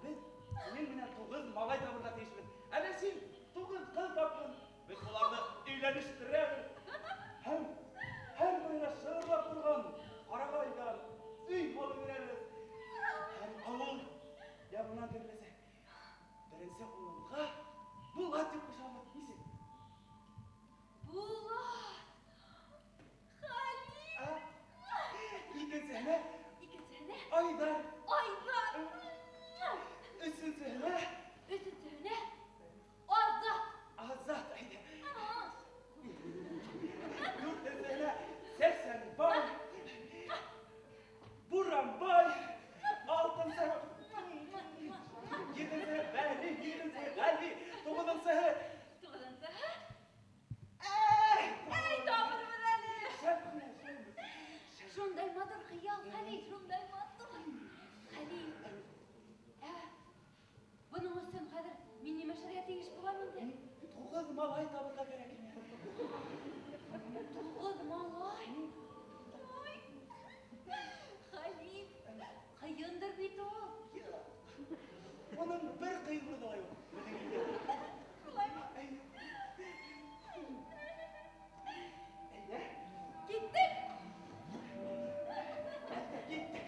Беҙ һинең менән туғыҙ малай табырға тейешбеҙ. Әле һин туғыҙ ҡыҙ таптың. Беҙ уларҙы өйләнештерәбеҙ. Һәм һәр береһенә шығырлап торған ҡарағайҙан өй һалып бирәбеҙ. Һәм ауыл яңынан тереләсәк. Беренсе улымға Булат тип ҡушабыҙ. Нисек? Булат! Хәлил! Икенсеһенә? Икенсеһенә? Айҙар. Айҙар! Өсөнсөһөнә? Өсөнсөһөнә? Азат. Азат, әйҙә. Дүртенсеһенә Сәсәнбай. Буранбай. Алтынсыһы. Етенсеһе Бәли, һигеҙенсеһе Ғәли, туғыҙынсыһы. Туғыҙынсыһы? Әй! Әй, табырбыҙ әле. Шәп кенә, шәп. Шундай матур хыял, Хәлил, шундай матур. Хәлил. Ә, бының өсөн хәҙер мин нимә эшләргә тейеш булам инде? Туғыҙ малай табырға кәрәк ине. Туғыҙ малай? Ой, Хәлил, ҡыйындыр бит ул. Уның бер ҡыйынлығы ла юҡ беҙҙең илдә. Шулаймы? Әйҙә. Киттек. Әйҙә, киттек.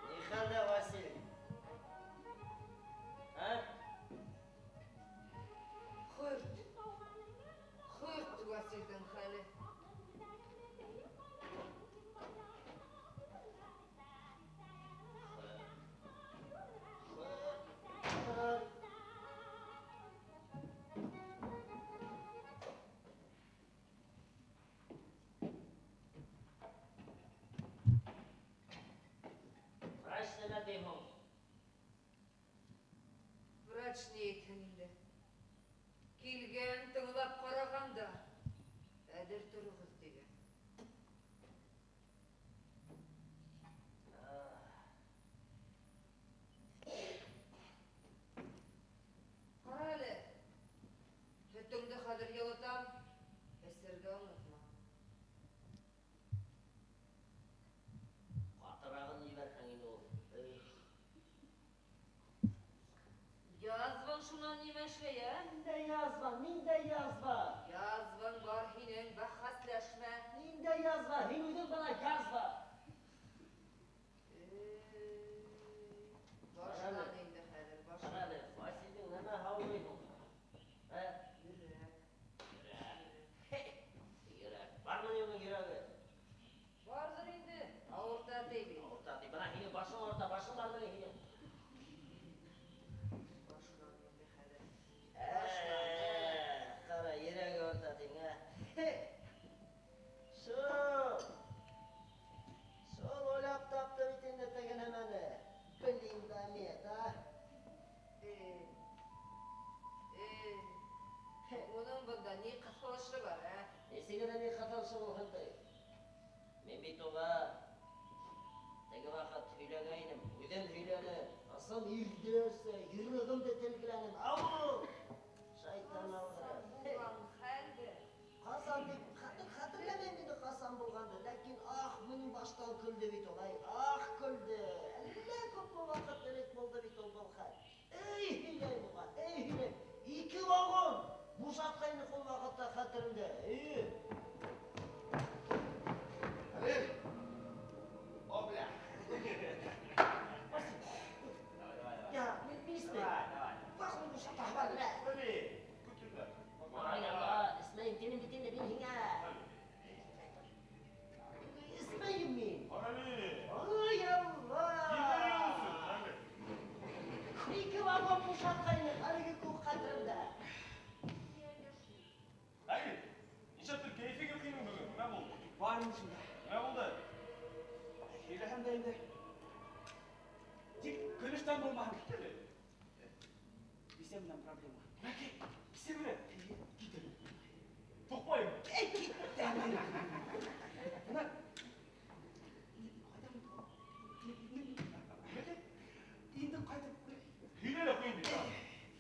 Ни хәлдә, Василий? Ә? Хөрт. Хөрт Василдең хәле. Хөрт. Врач нимә ти һуң? Врач ни әйтһен инде? Килгән, тыңлап ҡараған да, әҙер тороғоҙ тигән. Ҡара әле, һөтөңдө хәҙер йылытам, эсергә онотма. Ҡатырағын ебәрһәң инде ул. Эй. Язваң шунан нимә эшләй, ә? Ниндәй язва, ниндәй язва? Язваң бар һинең, бәхәсләшмә. Ниндәй язва? Һин үҙең бына язва. Эй, башлан инде хәҙер, башлан. Ҡара әле, Василдең нәмә һаулый һуң? Ә? Йөрәк. Йөрәк. Йөрәк. Бармы ни уның йөрәге? Барҙыр инде, ауырта ти бит. Ауырта ти. Бына һинең башың ауырта, башың бармы ни һинең? Башлан инде хәҙер. Ҡара, йөрәге ауырта тиң, ә? Шул. Шул уйлап тапты бит инде теге нәмәне. Блиндомет, а? Эй. Эй. Уның бында ни ҡыҫылышы бар, ә? Нисек генә ни ҡыҫылышы булһын ти? Мин бит уға теге ваҡыт һөйләгәйнем, үҙем һөйләнем. Ысын ирҙәрсә йөрәгемде телгеләнем. Ау! Шайтан алғыры. Булған хәлде. Ҡасан тип, хәтерләмәйем инде ҡасан булғанды, ләкин ах, минең баштан көлдө бит ул, ай, ах көлдө. Әллә күпме ваҡыт элек булды бит ул был хәл. Эй, һөйләйем уға, эй, һөйләйем. Ике вагон бушатҡайныҡ ул ваҡытта хәтеремдә. Эй. Хәлил! О, бля! Я, мин эсмәйем. Давай, давай. Вагон бушата бар, бля. Хәлил, көтөлмә. Ай, Алла, эсмәйем, тинем бит инде мин һиңә. Эсмәйем мин. Хәлил! Ай, Алла! Ебәрәүсең, Хәлил. Ике вагон бушатҡайныҡ, әлеге күк хәтеремдә. Хәлил, нишләптер кәйефең юҡ һинең бөгөн? Нимә булды? Бар инде шунда. Нимә булды? Һөйләһәм дә инде. Бүтән булмаһын. Бисә менән проблема. Мәке, бисә менән. Кит әле. Туҡмайым. Әй, кит. Бына инде ҡайтып. Һөйлә лә ҡуй инде.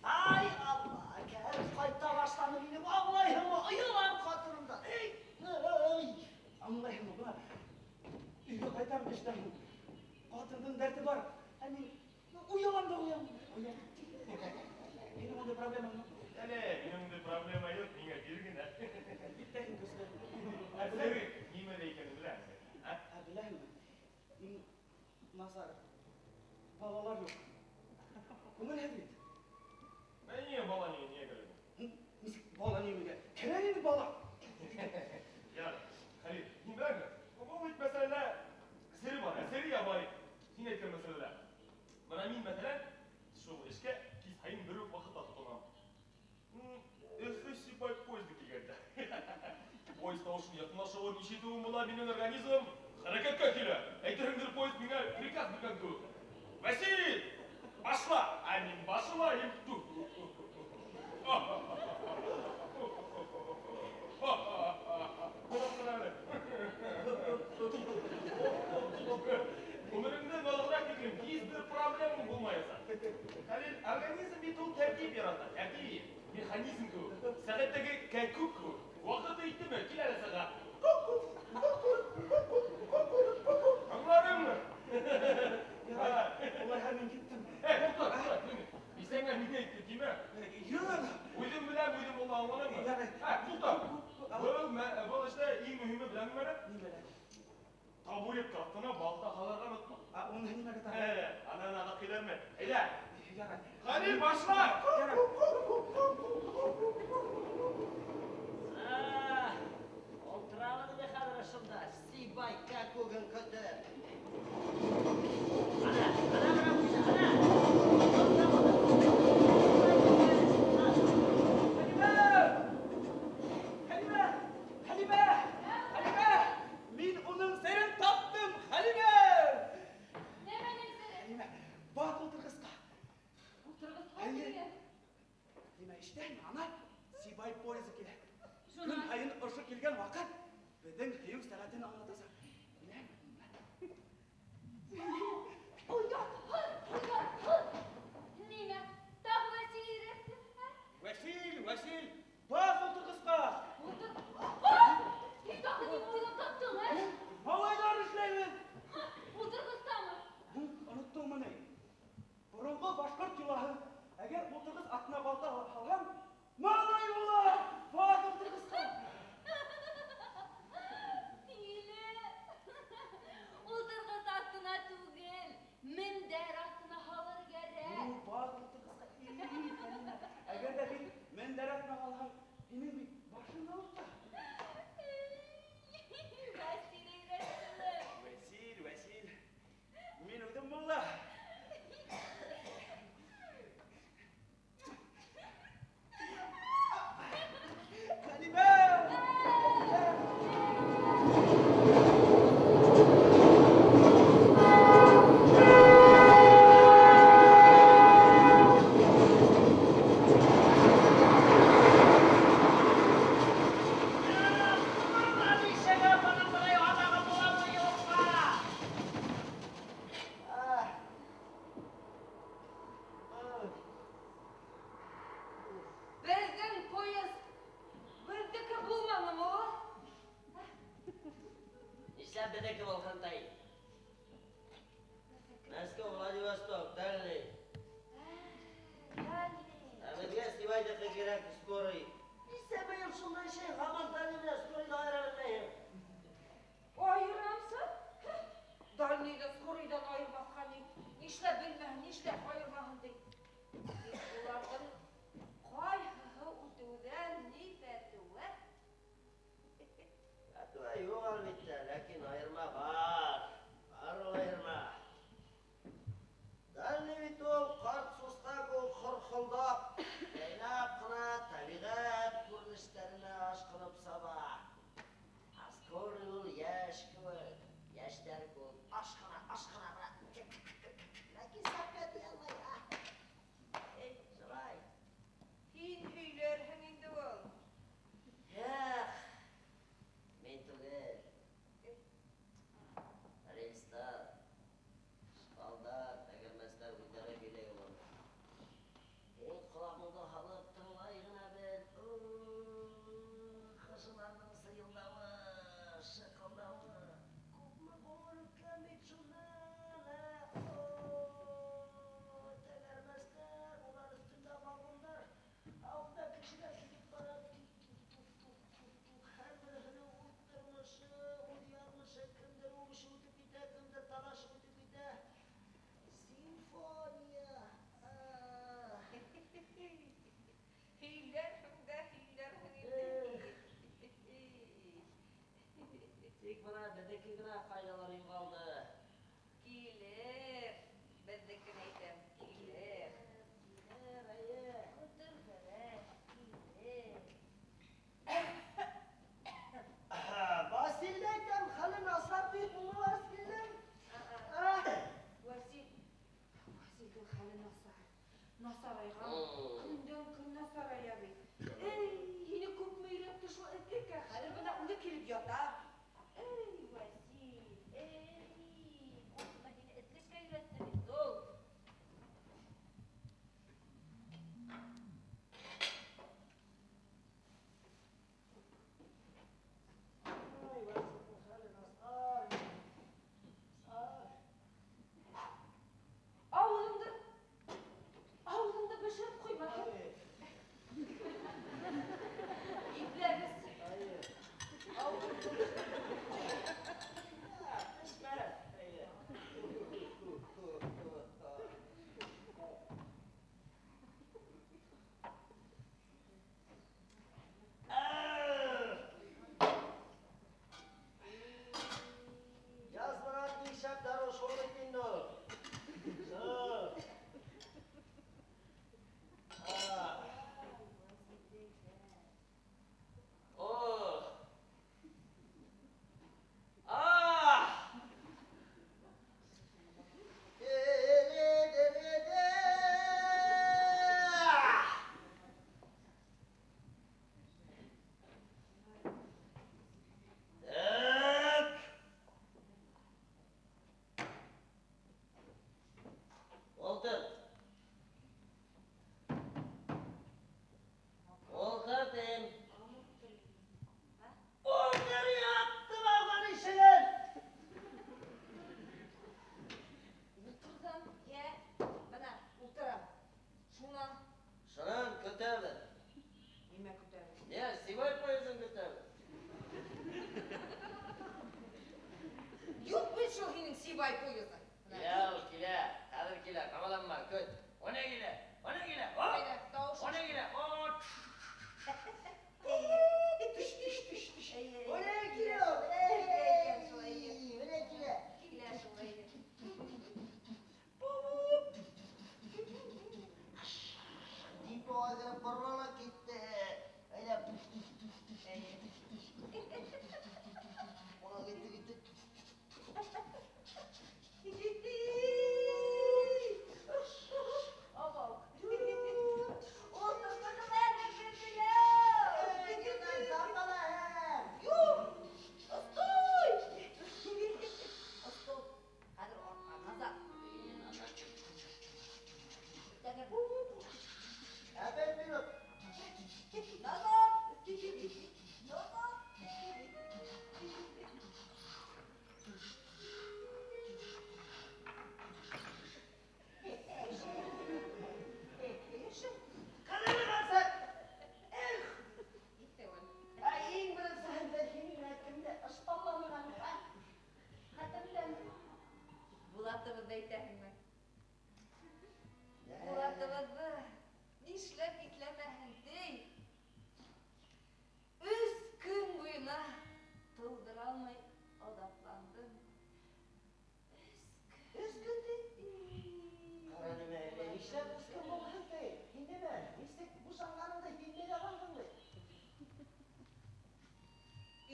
Ай Алла, кәріз қайта башланы минем аңлайһыңмы? Оялам ҡатынымдан. Эй, эй. Аңлайһыңмы, бына өйгә ҡайтам эштән. Ҡатындың дәрте бар. Ә мин оялам да оялам. Һинең ундай проблемаң юҡ. Әле, минең ундай проблема юҡ, миңә бир генә. Әлбиттә һин көслө. Ә сере нимәлә икәнен беләһеңме? Ә? Ә беләһеңме? Иң насар балалар юҡ. Күңелһеҙ бит. Ә ниңә бала ниңә кәрәк? Нисек бала нимәгә? Кәрәк инде бала. Ярар, Хәлил, һин беләһеңме? Был бит мәсьәләлә сере бар, ә сере ябай. Һин әйткән мәсьәләлә. Бына мин, мәҫәлән, шул эшкә кис һайын бер үк ваҡытта тотонам. Өфө Сибай поезды килгәндә. Поезд тауышын яҡынлашыуын ишетеүем була, минең организм хәрәкәткә килә. Әйтерһеңдер, поезд миңә приказ биргән кеүек. Василий, башла! Ә мин башлайым. Ғүмереңдә балығыраҡ тиклем һис бер проблемаң булмаясаҡ. Хәлил, организм бит ул тәртип ярата, тәртип, механизм кеүек, сәғәттәге кәкүк кеүек. Ваҡыты еттеме, кил әле сәғәт. Аңланыңмы? Улайһа мин киттем. Эй, туҡта, туҡта, нимә? Бисәңә мине әйтте, тимә. Юҡ. Үҙем беләм, үҙем була, аңланыңмы? Ярай. Ә, туҡта. Был эштә иң мөһиме беләһеңме әле? Нимәлә? Табуретка аҫтына балта һалырға онотма. Ә, уны нимәгә тағы? Анан аҙаҡ килерме? Әйҙә. Ярай. Хәлил, башла! Ярай. Ултырабыҙ инде хәҙер ошонда, Сибай кәкүген көтөп. Ана, ана, ана, ана. Хәлимә! Хәлимә! Хәлимә! Хәлимә! Мин уның серен таптым, Хәлимә! Нәмәнең сере? Хәлимә, баҫ ултырғысҡа. Ултырғысҡа Әйе. нимә? Хәлимә, эштән ана Сибай поезы килә. Шунан? Көн һайын ошо килгән ваҡыт беҙҙең һөйөү сәғәтен аңлатасаҡ. Оятһыҙ, оятһыҙ! Нимә? Тағы Вәсил өйрәтте, ә? Вәсил, Вәсил, баҫ ултырғысҡа. Ултыр. Ай! Һин тағы нимә уйлап таптың, ә? Малайҙар эшләйбеҙ. Ултырғыстамы? Оноттоңмо ни? Боронғо башҡорт йолаһы, әгәр ултырғыс аҫтына балта һалһаң, малай була. Баҫ ултырғысҡа. Тиле. Ултырғыс аҫтына түгел, мендәр аҫтына һалыр кәрәк. Баҫ ултырғысҡа. Әгәр ҙә һин мендәр аҫтына һалһаң, һинең бит башың ауырта. Вәсил өйрәтте. Вәсил, Вәсил. Мин үҙем мулла. Хәлимә! Бисәгә бының берәй аҙағы буламы, юҡмы? Ах. Беҙҙең поезд беҙҙеке булманымы ул? Нишләп беҙҙеке булһын ти? Мәскәү, Владивосток, Дальний. Дальний. Ә беҙгә Сибайҙыҡы кәрәк, скорый. Нишләп быйыл шундай шәй, һаман Дальний менән скорыйҙы айыра белмәйһең? Айырамсы? Дальныйҙы скорыйҙан айырмаҫҡа ни? Нишләп белмәһен, нишләп айырмаһын ти? Тик уларҙың ҡайһыһы үтеүҙән ни фәтүә? Фәтүә юҡ, әлбиттә, ләкин айырма бар. Бар ул айырма. Дальний бит ул ҡарт сусҡа кеүек хорхолдап, йәйнәп ҡына тәбиғәт күренештәренә ашҡынып саба. Ә скорый ул йәш кеүек, йәштәр кеүек ашҡына, ашҡына бына. Ләкин сәпкә тейә алмай. Насарайған. Көндән-көн насарая бит. Эй, һине күпме өйрәтте шул этлеккә. Хәҙер бына үҙе килеп ята. Эй, Вәсил, эй, күпме һине этлеккә өйрәтте бит ул. Ай, Вәсилнең хәле насар. Насар. Ауыҙыңды, ауыҙыңды бешереп ҡуймаһын. Ай, Ипләгеҙ. ай. Ауыҙыңды Пешмәҫ. Әйе. Яз бына бик шәп дарыу шул бит инде ул. Шул. А. Ох. Ах! Де-де-де-де-де. Так. Ултыр. Ултыр тим. Ултыр яптым алған ишеген. Ултырҙым, йә, бына ултырам. Шунан Шунан көтәбеҙ. нимә көтәбеҙ? Не, Сибай поездын көтәбеҙ. Юҡ бит шул һинең Сибай поезды. Бына. Килә ул, килә. Хәҙер килә, ҡабаланма, көт. Уны килә, уны килә. О! Әйҙә, тауыш. Уны килә. О! Төш, төш, төш, төш. Әйе, Уны килә ул. Килә икән шул, әйе. Уны килә. Килә шул, әйе. Депоға кереп борола китте. Әйҙә. Әйе. Уна китте, китте. Абау. Ултырҙым әле беҙҙе. Эй, кемдән саҡала һәм? Юҡ! Стой! Стоп. Хәҙер артҡа, назад. Тәгәр. Ә бер минут. Назад! Назад! Ҡара ҡарсы. Эх, Итәүәл. ә иң беренсе хәлдә һинең менән кемде ыштанланған? Хәтерләмәйем. Булатыбыҙҙы әйтәһеңме? Булатыбыҙҙы нишләп иҫләмәһен ти? 3 көн буйына тыуҙыра алмай аҙапландым. 3 көн. 3 көн ти? Ҡара нимә әле, нишләп 3 көн булһын ти? Һин нимә? Нисек бушанғаныңды һиҙмәй ҙә ҡалдың бит.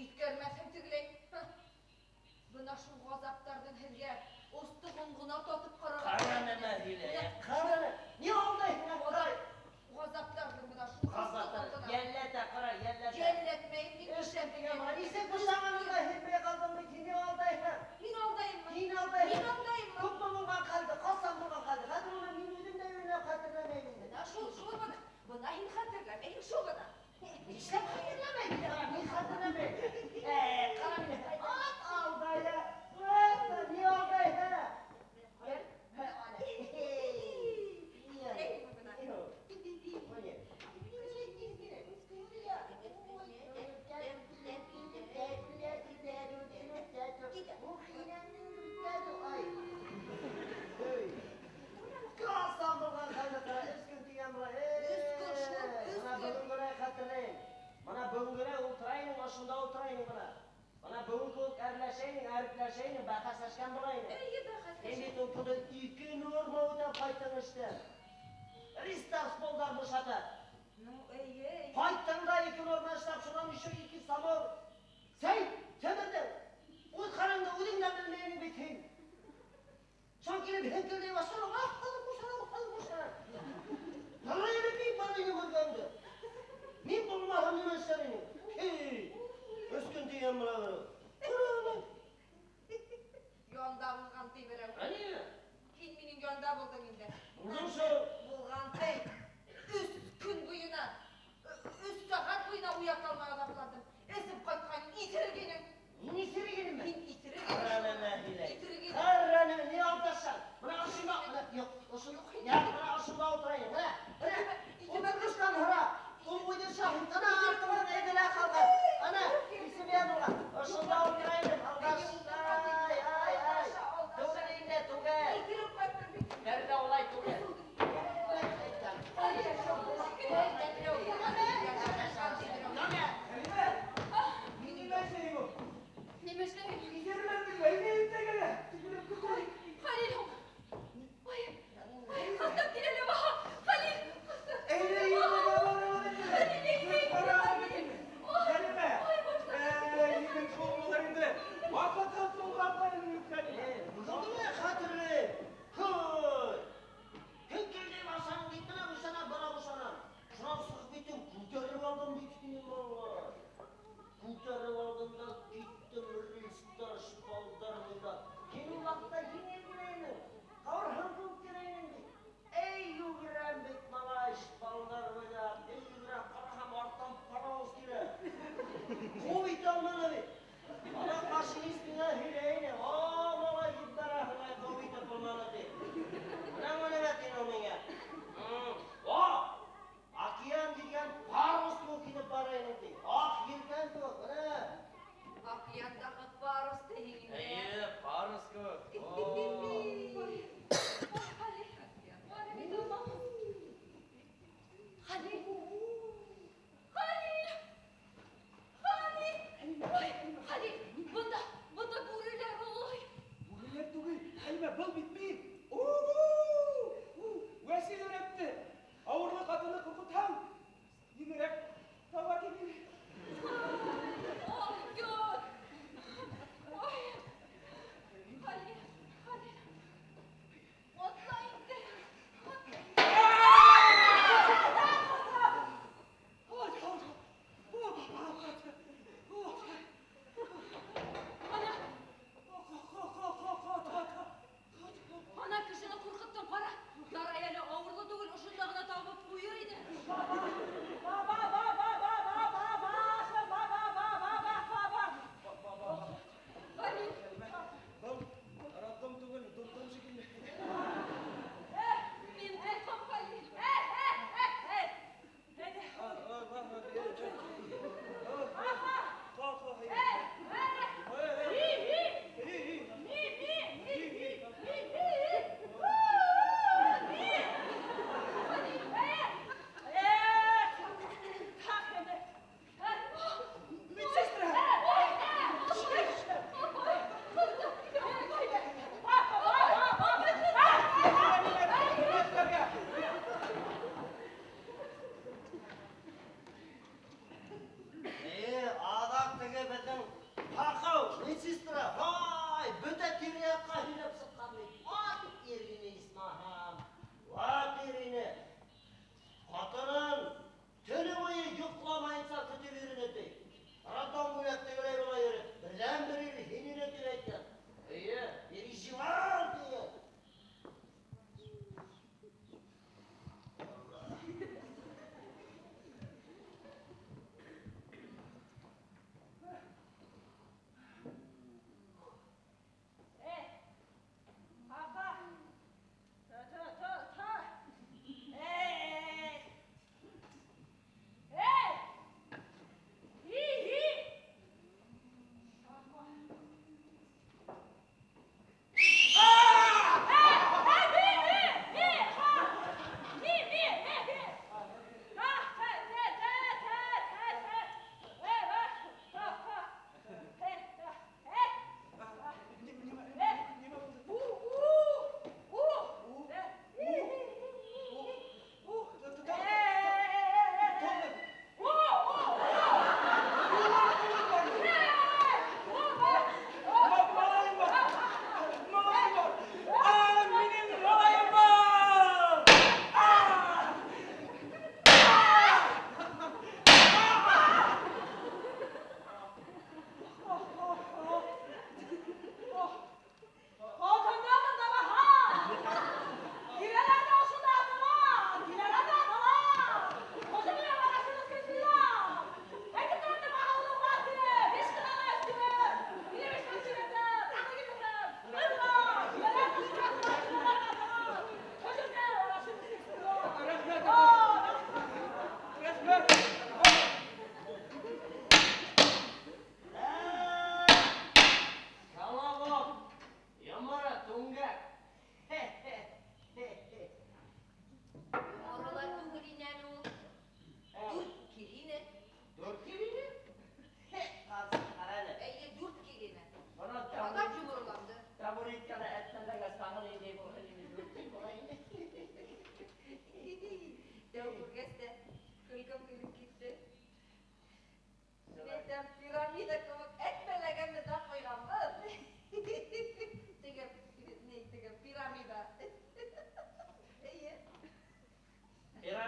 Иҫкәрмәҫһең тегеләй. Бына шул ғазаптарҙың һеҙгә остоғон ғына татып ҡарарға. Ҡара нимә һөйләй, ҡара. Ни алдайһың, ҡара. Ғазаптарҙың бына шул Ғазаптар. остоғон ғына. Йәлләтә, ҡара, йәлләтә. Йәлләтмәйем мин. 3 көн тигән бына нисек бушанғаныңды һиҙмәй ҡалдың бит, һин ни алдайһың? Мин алдайыммы? Һин алдайһың. Мин алдайыммы? Күпме булған хәлде, ҡасан булған хәлде? Хәҙер уны мин үҙем дә уйлап хәтерләмәйем инде. Бына шул, шул бына. Бына һин хәтерләмәйһең шул бына. Нишләп хәтерләмәйем? Ҡара, мин хәтерләмәйем. Ҡара мине. Ат алдая. Ат, ни алдайһың? Бер. Һә, ана. Ни ана? Әйме бына. О, не. Ҡасан булған хәлде ҡара, 3 көн тигән була. 3 көн шул, 3 Бына көн. бөгөн генә хәтерләйем. Бына бөгөн генә ултыра инең, ошонда ултыра инең бына. Бына бөгөн кеүек әрләшә инең, әрпләшә инең, бәхәсләшкән була инең. Эйе, бәхәсләшә. Һин бит ул көнө 2 норма үтәп ҡайттың эштән. Пристав столдар бушатып. Ну, эйе, эйе. Ҡайттың да 2 норма эшләп, шунан еще 2 самовар. Сәй, темерҙе. Үҙ хәлеңде үҙең дә белмәйһең бит һин. Шунан килеп һеңкелдәй башланың. Ах, хәҙер бушанам, хәҙер бушанам. Ошо, нәҡ менә ошонда ултыра инем. Менә, менә, ултырғыстан һора. Ул үҙе шаһит. Ана артымдан әйҙә ҡалған. Ана, исеме яҙылған. Ошонда ултыра инем. Алдашы. Ай, ай, ай. Түгел инде, түгел. Бер ҙә улай түгел. Хәлимә, мин нимә эшләйем ул? Нимә эшләйем? Иҙермән белмәй, иртәгә. Тегеләп көтәйек. Хәлил. Ой, ой, ҡыҫтап килә лә баһа. Хәлил, ҡыҫтап. Әйҙә, әйҙә, Хәлил, әйҙә. Ҡара.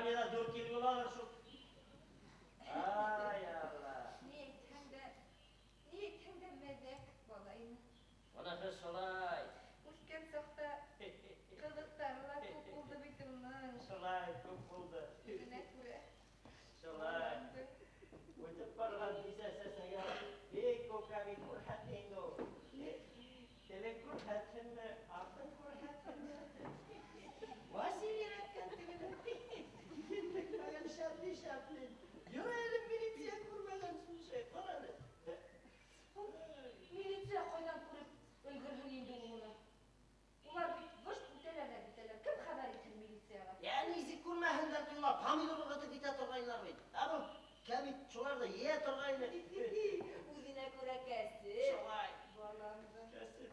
Армияда 4 ел буладыр шул. Ай, Алла. Ни әйтһәң дә, ни әйтһәң дә мәҙәк бала ине. Уныһы шулай. Үҫкән саҡта ҡыҙыҡтары ла күп булды бит уның. Шулай, күп булды. Үҙенә күрә. Шулай. Үтеп барған бисә-сәсәгә бик күп кәмит күрһәтте инде ул. Телен күрһәтһенме, артын күрһәтһенме? Васил өйрәткән тегене. Интекмәгән шәпли-шәпли. Йөрө әле милиция күрмәгән шул ҡара әле. Милиция ҡайҙан күреп өлгөрһөн инде ул уны? Улар бит выжт үтәләр ҙә бөтәләр. Кем хәбәр итһен милицияға? Я нисек күрмәһендәр ти, улар помидор ырғытып китә торғайнылар бит. Ә был кәмит шуларҙы ейә торғайны. Үҙенә күрә кәсеп. Шулай. Баламдың. Кәсеп.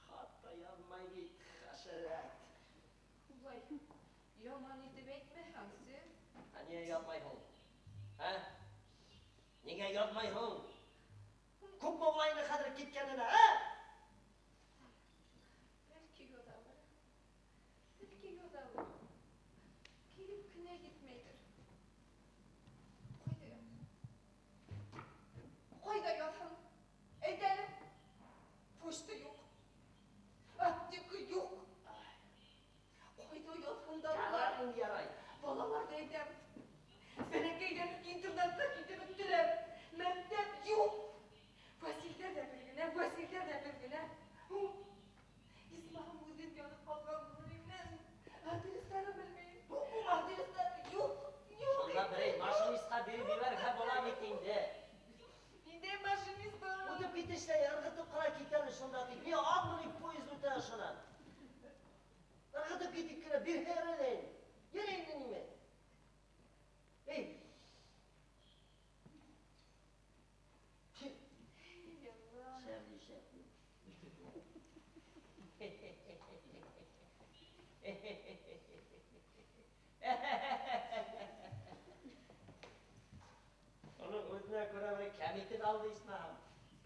Хат та яҙмай бит, хәшәрәт. Улай яман итеп әйтмә, Хәмсе. Ә ниңә яҙмай һуң? Ә? Ниңә яҙмай һуң? Күпме була инде хәҙер киткәненә, ә? Бәлки яҙалыр. Бәлки яҙалыр. Килеп кенә етмәйҙер. Ҡайҙа яҙһын? Ҡайҙа яҙһын? Әйт әле. Почта юҡ. Аптека юҡ. Ҡайҙа яҙһындар улар? Ярар инде, ярай. Балаларҙы әйтәм. Бәләкәйҙән интернатта китеп бөттөләр. Мәктәп юҡ. Василдә лә бер генә, Василдә лә бер генә. Исмаһам үҙен янып ҡалған булыр инем. Адрестарын белмәйем. Адрестары юҡ. Юҡ. Шунда берәй машинистҡа биреп ебәрһә була бит инде. Ниндәй машинист был? Үтеп китешләй ырғытып ҡына китәле шунда тип. Ни аҙмы поезд үтә шунан. Ырғытып китеп кенә бирһә әле инде. Йөрө инде нимә? Эй. Шәпли, шәпли. Уның үҙенә күрә бер кәмитен алды исмаһам.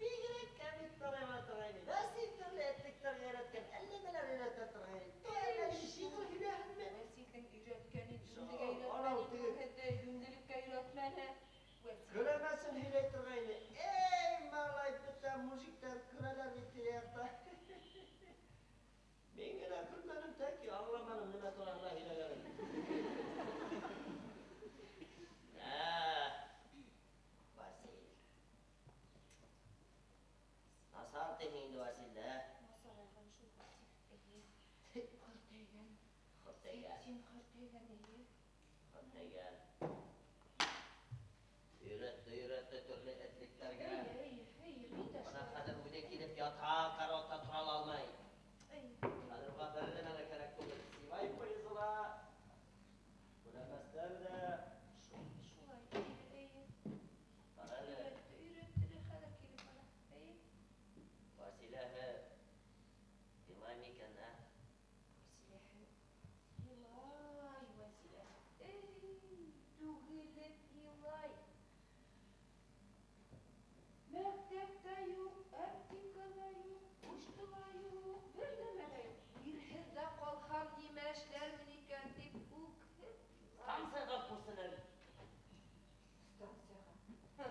Бигерәк кәмит тарайма торғайны. Вәсил төрлө этлектәр өйрәткән, әллә нәмәләр өйрәтә торғайны. Әллә шиғыр һөйләһенме? Вәсилдең өйрәткәнен Шул, йүнлегә анау өйрәтмәне, теге һеҙҙе йүнлелеккә өйрәтмәне. Вәсил. Көләмәсен һөйләй торғайны. Эй, малай, бөтә мужиктар көләләр бит тирә-яҡта. Мин генә көлмәнем, тәки аңламаным нимә тураһында һөйләгәнен. Ә, Васил. Насар тиһең инде Василде, ә? Насарайған шул Васил, эйе. Хөртәйгән. Хөртәйгән. Син хөртәйгән, эйе. Хөртәйгән. Өйрәтте, өйрәтте төрлө этлектәргә. Эйе, эйе, эйе, мин дә Бына шулай. хәҙер үҙе килеп ята, караватта тора ла алмай. Эйе. Хәҙер уға бер нәмә лә кәрәк түгел. Сибай поезы ла, күләмәстәр ҙә. Шул, шулай, эйе, эйе. Ҡара әле. Өйрәтте, өйрәтте лә хәҙер килеп бара. Эйе. Василәһе илай микән, ә? Василәһе илай, Василәһе. Эй, түгелеп илай. Мәктәп тә юҡ, аптека ла юҡ, почта ла юҡ, бер нәмә лә юҡ. Ирһеҙ ҙә ҡалһам нимә эшләрмен икән тип үкһеп илай. Станцияға күсен әле. Станцияға. Һы.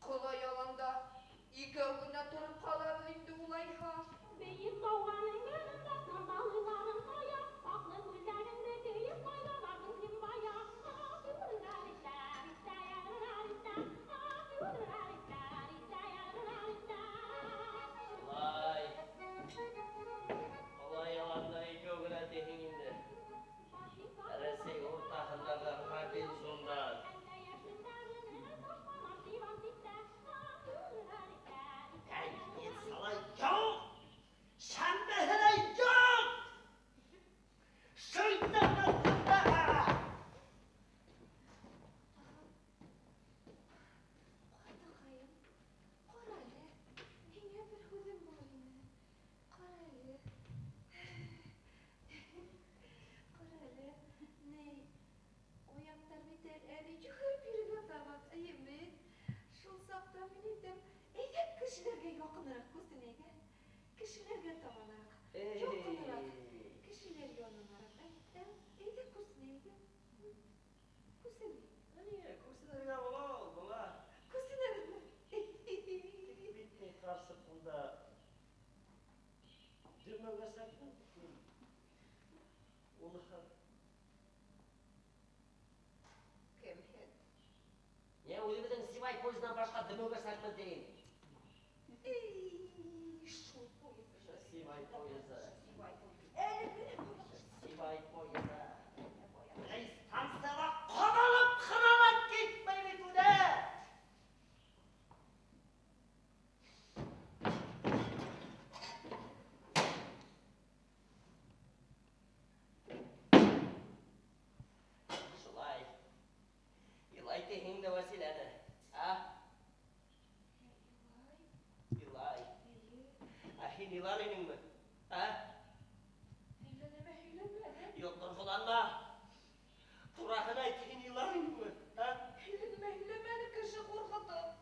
Ҡола яланда икәү генә тороп ҡалабыҙ инде улайһа. Бейек тауҙарың янында сандалыларың ҡая, аҡлы күлдәреңде кейеп ҡайҙа барҙың һин бая? Шулай. Ҡола яланда икәү генә тиһең инде. Рәсәй уртаһындағы Робинзондар. Конец юҡ! Шәмбеһе лә юҡ! Шайтан аҫтында! Ҡартаҡайым, ҡара әле, һиңә бер һүҙем бар ине. Ҡара әле. Ҡара әле, ни, аяҡтар бит әле йүгереп йөрөп ятабыҙ, эйеме? Шул саҡта мин әйтәм, әйҙә кешеләргә яҡыныраҡ күсенәйек, ә? Кешеләргә табаныраҡ, Эй. яҡыныраҡ, кешеләр янына. Дөмөгәсәкме? Уныһы. Кем һин? Не, үҙебеҙҙең Сибай поездынан башҡа дөмөгәсәкме тием. Эй, шул поезд. Сибай поезды. Сибай поезды. Әле генә Сибай поезды. Бына станцияла ҡаҙалып ҡына ла китмәй бит үҙе. Шулай. Илай тиһең дә Вәсиләне. А? Илай. Илай. Ә һин илар инеңме? А? Һөйләнәме, һөйләмәне. Юҡ, торғоланма. Тураһын әйт, һин илар инеңме? А? Һөйләнмә, һөйләмәне, кеше ҡурҡытып.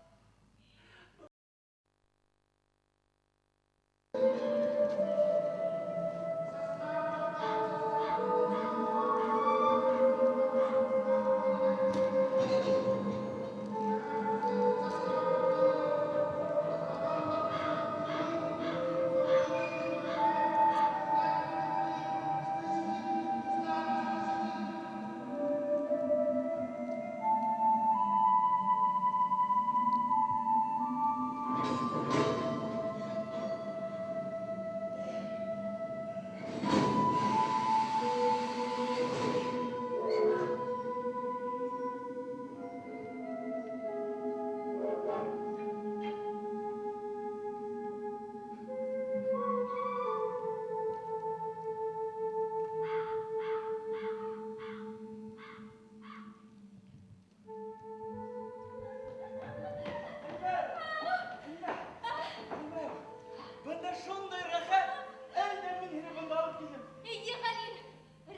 Хәлимә, бында шундай рәхәт. Әлдә мин һине бында алып килдем. Эйе, Хәлил,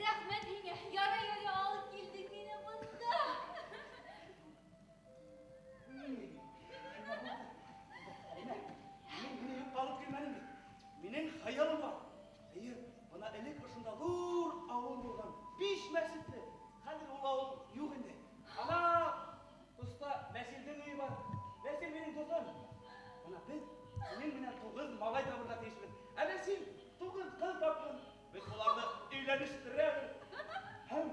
рәхмәт һиңә. Ярай әле алып килдең мине бында. Хәлимә, мин һине юҡҡа алып килмәнем бит. Минең хыялым бар. Эйе, бына элек ошонда ҙур ауыл булған, 5 мәсетле. Хәҙер ул ауыл юҡ инде. Ана, оста Вәсилдең өйө бар. Вәсил минең дуҫым. Бына беҙ һинең менән 9 малай табырға тейешбеҙ. Әле һин 9 ҡыҙ таптың. Беҙ уларҙы өйләнештерәбеҙ. Һәм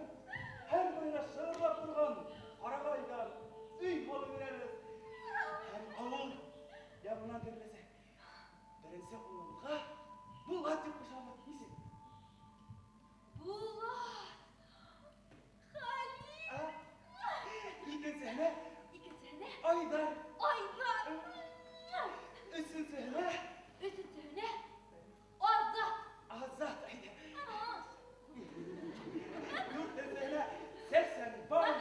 һәр береһенә шырлап торған ҡарағайҙан өй һалып бирәбеҙ. Һәм ауыл ябынан тереләсәк. Беренсе улымға Булат тип ҡушабыҙ. Нисек? Булат! Хәлил! А? Икенсеһенә Икенсеһенә Айҙар. Айҙар. Өсөнсөһөнә Өсөнсөһөнә Азат. Азат. Әйҙә. Дүртенсеһенә Сәсәнбай.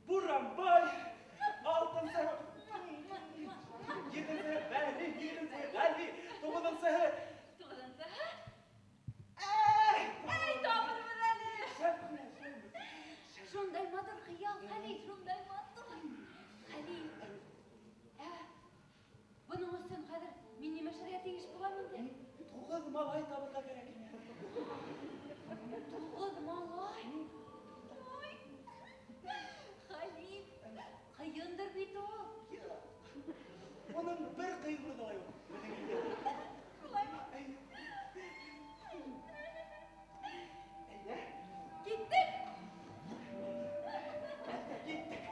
Буранбай. Алтынсыһы етенсеһе Бәли, һигеҙенсеһе Ғәли, туғыҙынсыһы Туғыҙынсыһы Әй! Әй, табырбыҙ әле. Шәп кенә, шәп. Шундай матур хыял, Хәлил, шундай матур. Хәлил, ә бының өсөн хәҙер мин нимә эшләргә тейеш булам инде? 9 малай табырға кәрәк ине. 9 малай? Ой, Хәлил, ҡыйындыр бит ул. Уның бер ҡыйынлығы ла юҡ. Беҙҙең илдә. Шулаймы? Әйе. Әйҙә. Киттек. Әйҙә, киттек.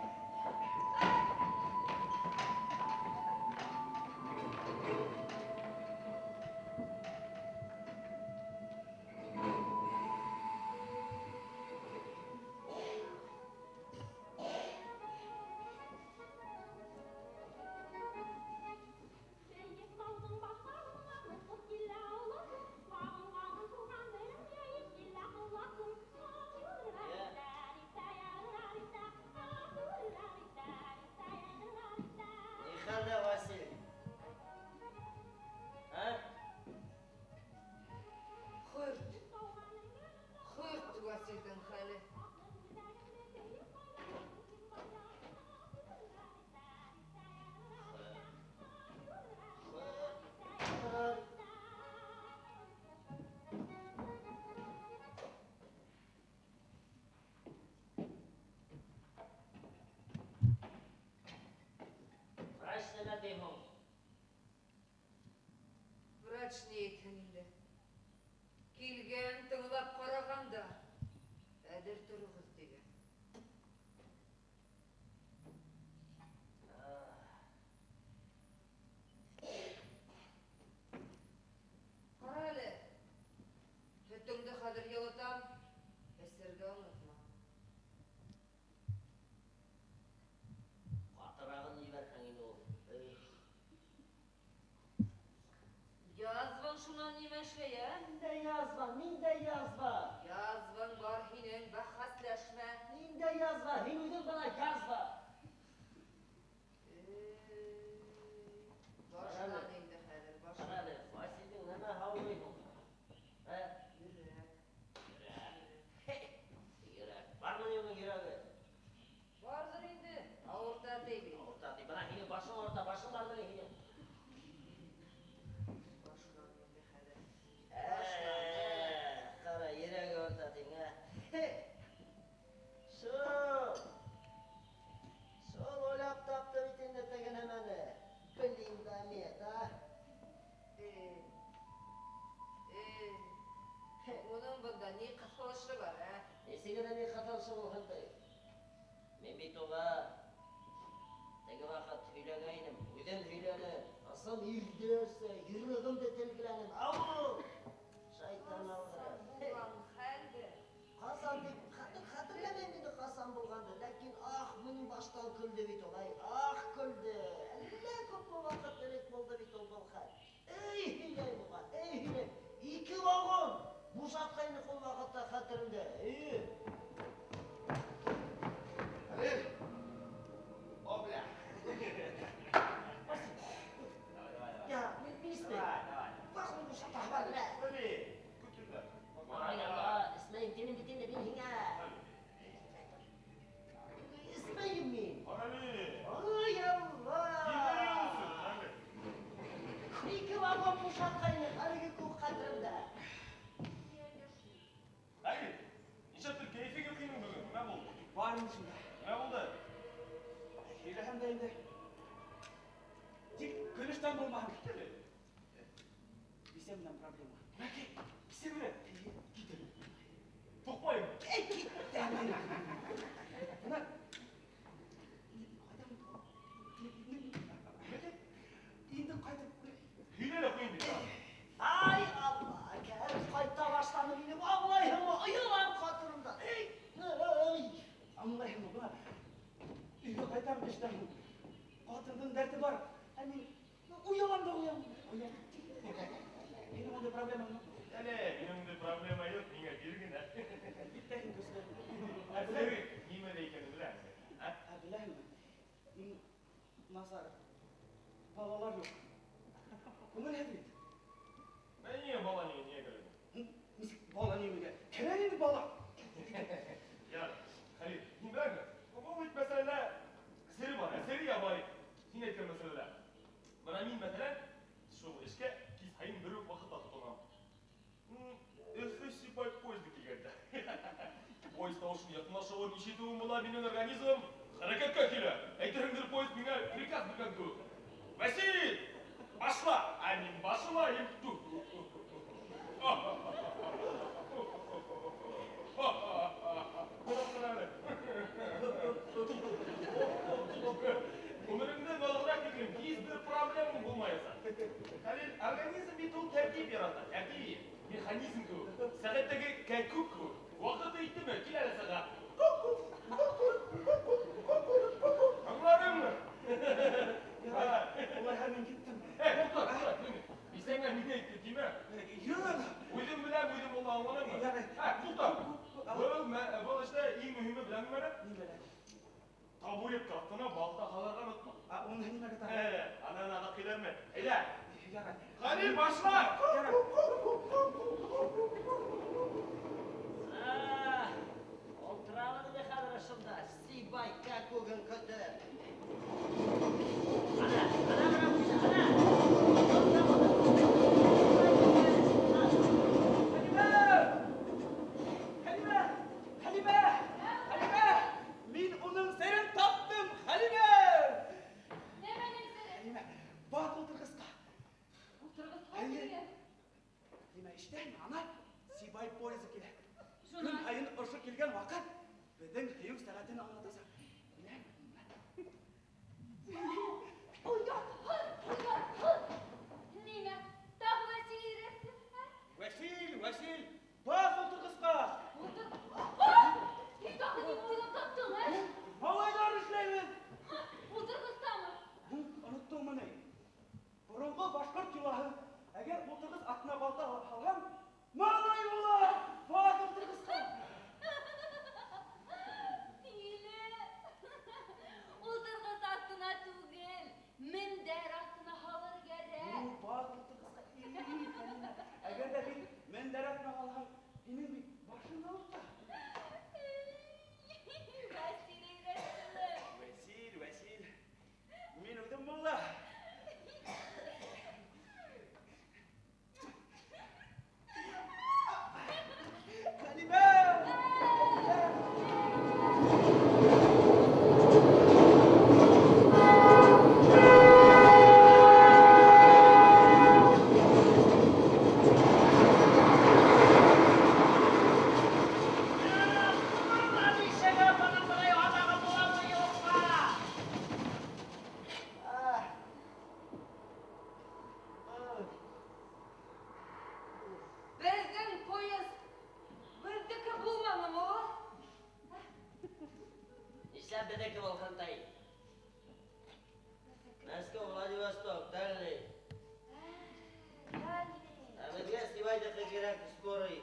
Сәйек малдың баһарына Әйтерһең инде. Килгән тыңлап ҡараған да, әҙер тороғоҙ тигән. Ҡара әле, һөтөңдө хәҙер йылытам, эсергә онотма. Ҡатырағын ебәрһәң инде ул. Эх. Язваң шунан нимә эшләй, ә? Ниндәй язва, ниндәй язва? Язваң бар һинең, бәхәсләшмә. Ниндәй язва? Һин үҙең бына язва. Башлан инде хәҙер, Ҡара башлан. әле, Василдең нәмә һаулый һуң? Ә? Йөрәк. Йөрәк. Йөрәк. Бармы ни уның йөрәге? Барҙыр инде, ауырта ти бит. Ауырта ти. Бына һинең башың ауырта, башың бармы ни һинең? Башлан инде хәҙер. Ҡара, йөрәге ауырта тиң, ә? Шул. Шул уйлап тапты бит инде теге нәмәне. Блиндомет, а? Уның бында ни ҡыҫылышы бар, ә? Нисек ни ҡыҫылышы булһын ти? Мин бит уға теге ваҡыт һөйләгәйнем, үҙем һөйләнем. Ысын ирҙәрсә йөрәгемде телгеләнем. Ау! Шайтан алғыры. Булған хәлде. Ҡасан тип хәтерләмәйем инде ҡасан булғанды, ләкин ах, минең баштан көлдө бит ул, ай, ах көлдө. Әллә күпме ваҡыт элек булды бит ул был хәл. Эй, һөйләйем уға, эй, һөйләйем. Ике вагон бушатҡайны ул ваҡытта хәтеремдә. Эй. Хәлил! О, бля! Я, мин эсмәйем. Давай, давай. Вагон бушата бар, бля. Хәлил, көтөрмә. Ай, Алла, эсмәйем, тинем бит инде мин һиңә. Эсмәйем мин. Хәлил! Ай, Алла! Ебәрәүсең, Хәлил. Ике вагон бушатҡайны, әлеге күк хәтеремдә. Хәлил, нишләптер кәйефең юҡ һинең бөгөн? Нимә булды? Бар инде шунда. Нимә булды? Һөйләһәм дә инде. Тик көлөштән булмаһын. Кит әле. Бисә менән проблема. Мәке, бисә менән. Кит әле. Туҡмайым. Эй, кит әле. Бына Мәке, инде ҡайтып һөйлә лә ҡуй инде. Ай, Алла, кәрт ҡайта башланы минең, аңлайһыңмы? Оялам ҡатынымдан. Эй, эй. Аңлайһыңмы, бына өйгә ҡайтам эштән. Ҡатындың дәрте бар. Ә мин оялам да оялам. Оялам. Һинең ундай проблемаң юҡмы? Әле, минең ундай проблема юҡ, миңә бир генә. Әлбиттә һин көслө. Ә сере нимәлә икәнен беләһеңме? Ә? Ә беләһеңме? Иң насар балалар юҡ. Күңелһеҙ бит. Ә ниңә бала ниңә кәрәк? Нисек бала нимәгә? Кәрәк инде бала. Ярар, Хәлил, һин беләһеңме? Был бит мәсьәләлә сере бар, ә сере ябай. Һин әйткән мәсьәләлә. Бына мин, мәҫәлән, шул эшкә кис һайын бер үк ваҡытта тотонам. Өфө Сибай поезды килгәндә. Поезд тауышын яҡынлашыуын ишетеүем була, минең организм хәрәкәткә килә. Әйтерһеңдер, поезд миңә приказ биргән кеүек. Василий, башла! Ә мин башлайым. Ғүмереңдә нығыраҡ тиклем һис бер проблемаң булмаясаҡ. Хәлил, организм бит ул тәртип ярата, тәртип, механизм кеүек, сәғәттәге кәкүк кеүек. Ваҡыты еттеме, кил әле сәғәт. Аңланыңмы? Ярай, улайһа мин киттем. Эй, туҡта, туҡта, нимә? Бисәңә мине әйтте, тимә. Юҡ. Үҙем беләм, үҙем була, аңланыңмы? Ярай. Ә, туҡта. Был эштә иң мөһиме беләңме әле? Нимәлә? Табуретка аҫтына балта һалырға онотма. Ә, уны нимәгә тағы? Анан аҙаҡ килерме? Әйҙә. Ярай. Хәлил, башла! Ярай. Ултырабыҙ инде хәҙер ошонда, Сибай кәкүген көтөп. Ана, ана, ана, ана. Хәлимә! Хәлимә! Хәлимә! Хәлимә! Мин уның серен таптым, Хәлимә! Нәмәнең сере? Хәлимә, бар ултырғысҡа. Ултырғысҡа Әйе. тигән. Хәлимә, ишетәһеңме? Ана Сибай поезы килә. Көн Шунан? һайын ошо килгән ваҡыт беҙҙең һөйөү сәғәтен аңлатасаҡ. Оятһыҙ, оятһыҙ! Нимә, тағы Вәсил өйрәтте, ә? Вәсил, Вәсил, баҫ ултырғысҡа! Ултыр. А! Һин тағы нимә уйлап таптың, ә? Малайҙар эшләйбеҙ! Ултырғыстамы? Оноттоңмо ни? Боронғо башҡорт йолаһы, әгәр ултырғыс аҫтына балта һалһаң, малай була! Баҫ ултырғысҡа! Тиле! Ултырғыс аҫтына түгел, мендәр аҫтына һалыр кәрәк. Баҫ ултырғысҡа. Эй, Хәлимә, әгәр ҙә һин мендәр аҫтына һалһаң, һинең бит башың ауырта. Вәсил өйрәтте. Вәсил, Вәсил, мин үҙем мулла. Хәлимә! Ах. Ах. Беҙҙең поезд беҙҙеке булманымы ул? Нишләп беҙҙеке булһын ти? Мәскәү, Владивосток, Дальний. Дальний. Ә беҙгә Сибайҙыҡы кәрәк, скорый.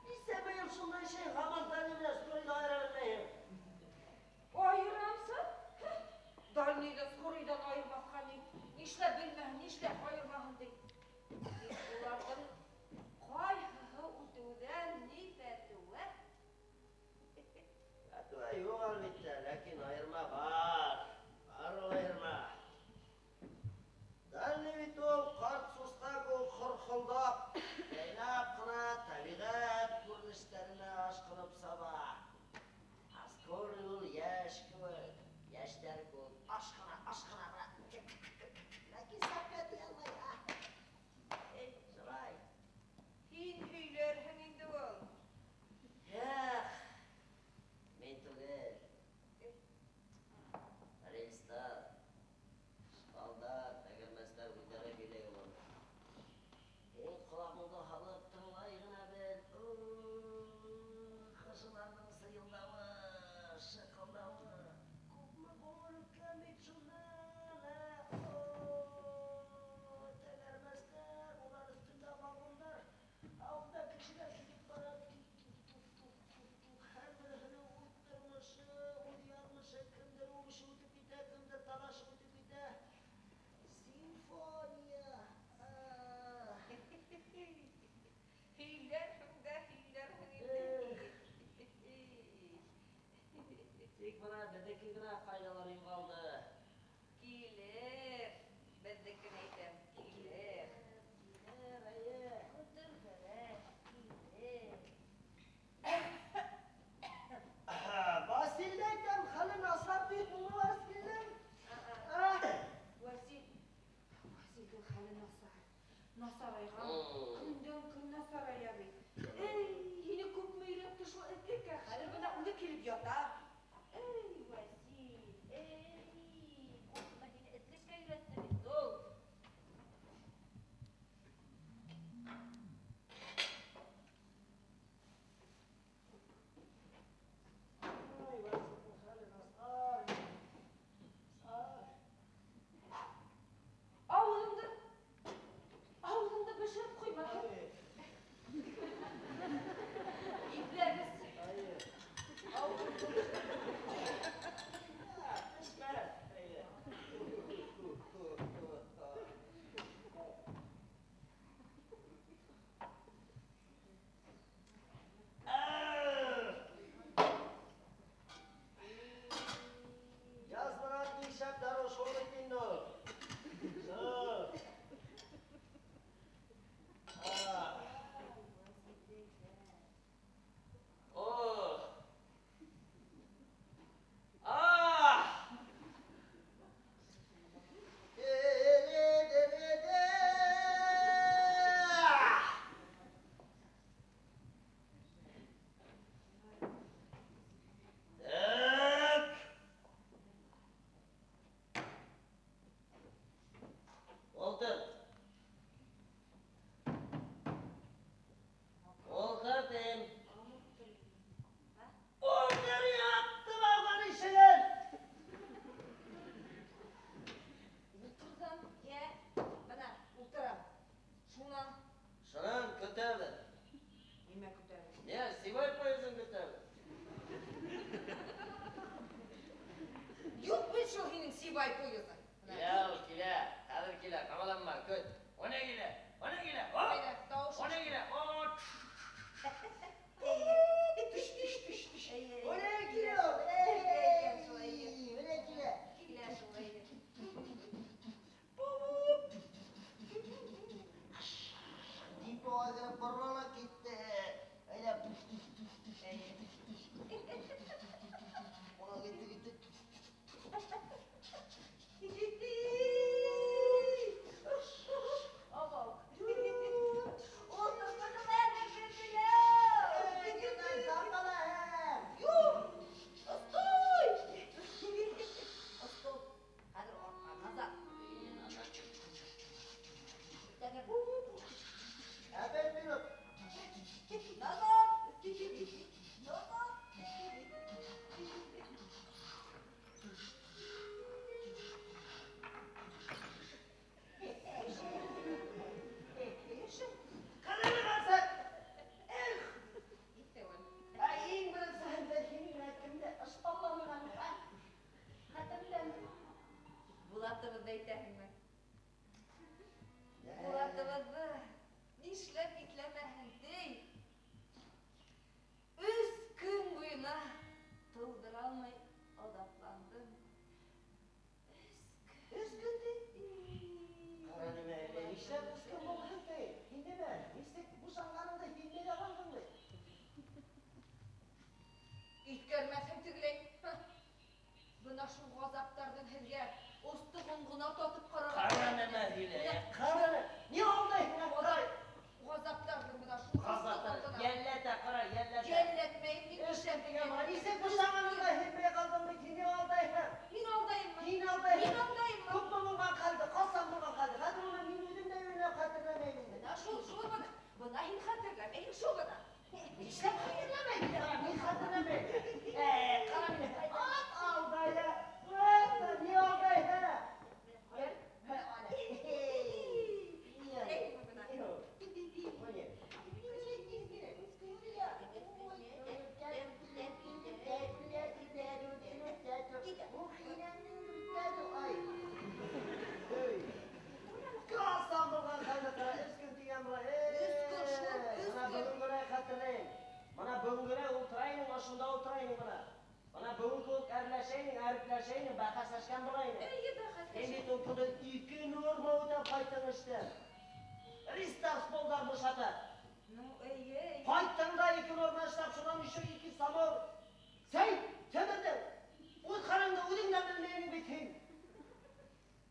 Нишләп быйыл шундай шәй, һаман Дальний менән скорыйҙы айыра белмәйһең? Айырамсы? Дальныйҙы скорыйҙан айырмаҫҡа ни? Нишләп белмәһен, нишләп айырмаһын ти. Тик уларҙың ҡайһыһы үтеүҙән ни фәтүә? Фәтүә юҡ, әлбиттә, ләкин айырма бар. Бар ул айырма. Дальний бит ул ҡарт сусҡа кеүек хорхолдап, йәйләп ҡына тәбиғәт күренештәренә ашҡынып саба. Ә скорый ул йәш кеүек, йәштәр кеүек ашҡына, ашҡына ғына. Ләкин сәпкә тейә алмай. Эй, шулай. Һин һөйләрһең инде ул. Эх, мин түгел. Рельстар, шпалдар, тәгәрмәстәр үҙҙәре һөйләй уларҙы. Һин ҡолағыңды һалып тыңлай ғына бел. Кешеләрҙең сыйылдауы, шыҡылдауы. Күпме ғүмер үткән бит шунан, ә? Тәгәрмәстәр, улар өҫтөндә вагондар. Алда кешеләр китеп бара. Тук, тук, тук, тук. Һәр береһенең үҙ тормошо, үҙ яҙмышы, кемдер үбешеп үтеп китә, кемдер талашып үтеп китә. Симфония. Ах. Һөйләрһең дә һөйләрһең инде. Тик бына беҙҙеке генә ҡайҙалыр юғалды. Килер, беҙҙекен әйтәм, килер. Килер, эйе. Көтөргә, килер. Василде әйтәм, хәле насар бит, ул Василдең. Васил, Василдең хәле насар. Насарайған, көндән көн насарая бит. Эй, һине күпме өйрәтте шул этлеккә, хәҙер бына үҙе килеп ята. Эй, Васил, эй. Сибай поезды. Килә ул, килә. Хәҙер килә, ҡабаланма, көт. Уны килә, уны килә. О! Әйҙә, тауыш. Уны килә. О! Төш, төш, төш, төш. Әйе. Менә килә ул. Килә икән шул, әйе. Менә килә. Килә шул, әйе. Депоға кереп боролоп китте. Әйҙә. Әйе. Уға китте, китте. Абау. Ултырттым әле беҙҙе. Эй, китай, саҡала, һәм. Юҡ! Стой! Стоп. Хәҙер артҡа, назад. Тәгәр. Ә бер минут. Назад! Назад! Ҡара әле. Эх, Китте ул. ә иң беренсе хәлдә һин генә кемде ыштанланған? Хәтерләм. Булатыбыҙҙы әйтәһеңме? Булатыбыҙҙы нишләп иҫләмәһен ти? 3 көн буйына тыуҙыра алмай аҙапландым. 3 көн. 3 көн ти? Ҡара нимә әле, нишләп 3 көн булһын ти? Һин нимә? Нисек бушанғаныңды һиҙмәй ҙә ҡалдың бит. Иҫкәрмәҫһең тегеләй. Бына шул ғазаптарҙың һеҙгә остоғон ғына татып ҡарарға. Ҡара нимә һөйләй, ҡара. Ни алдайһың, ҡара. Ғазаптарҙың бына шул Ғазаптар. остоғон ғына. Йәлләтә, ҡара, йәлләтә. Йәлләтмәйем мин. Эш тигән, нисек бушанғаныңды һиҙмәй ҡалдың бит, һин ни алдайһың? Мин алдайыммы? Һин алдайһың. Мин алдайыммы? Күпме булған хәлде, ҡасан булған хәлде? Хәҙер уны мин үҙем дә уйлап хәтерләмәйем инде. Бына шул, шул бына. Бына һин хәтерләмәйһең шул бына. Нишләп хәтерләмәйем? Мин хәтерләмәйем. Ҡара мине. Ат алдая. Ат, ни алдайһың? Гел. Һә, ана. Әйме бына. Бына бөгөн генә ултырайның, ошонда ултырайның бына. Бына бөгөн кеүек әрләшәйнең, әрпләшәйнең, бәхәсләшкән булайның. Эйе, бәхәсләшәйнең. Һин бит ул көндө 2 норма үтәп ҡайттың эштән. Пристав столдар бушатып. Ну, эйе, эйе. Ҡайттың да 2 норма эшләп, шунан еще 2 самауыр. Сәй, темерҙе. Үҙ ҡараңды үҙең дә белмәйһең бит һин.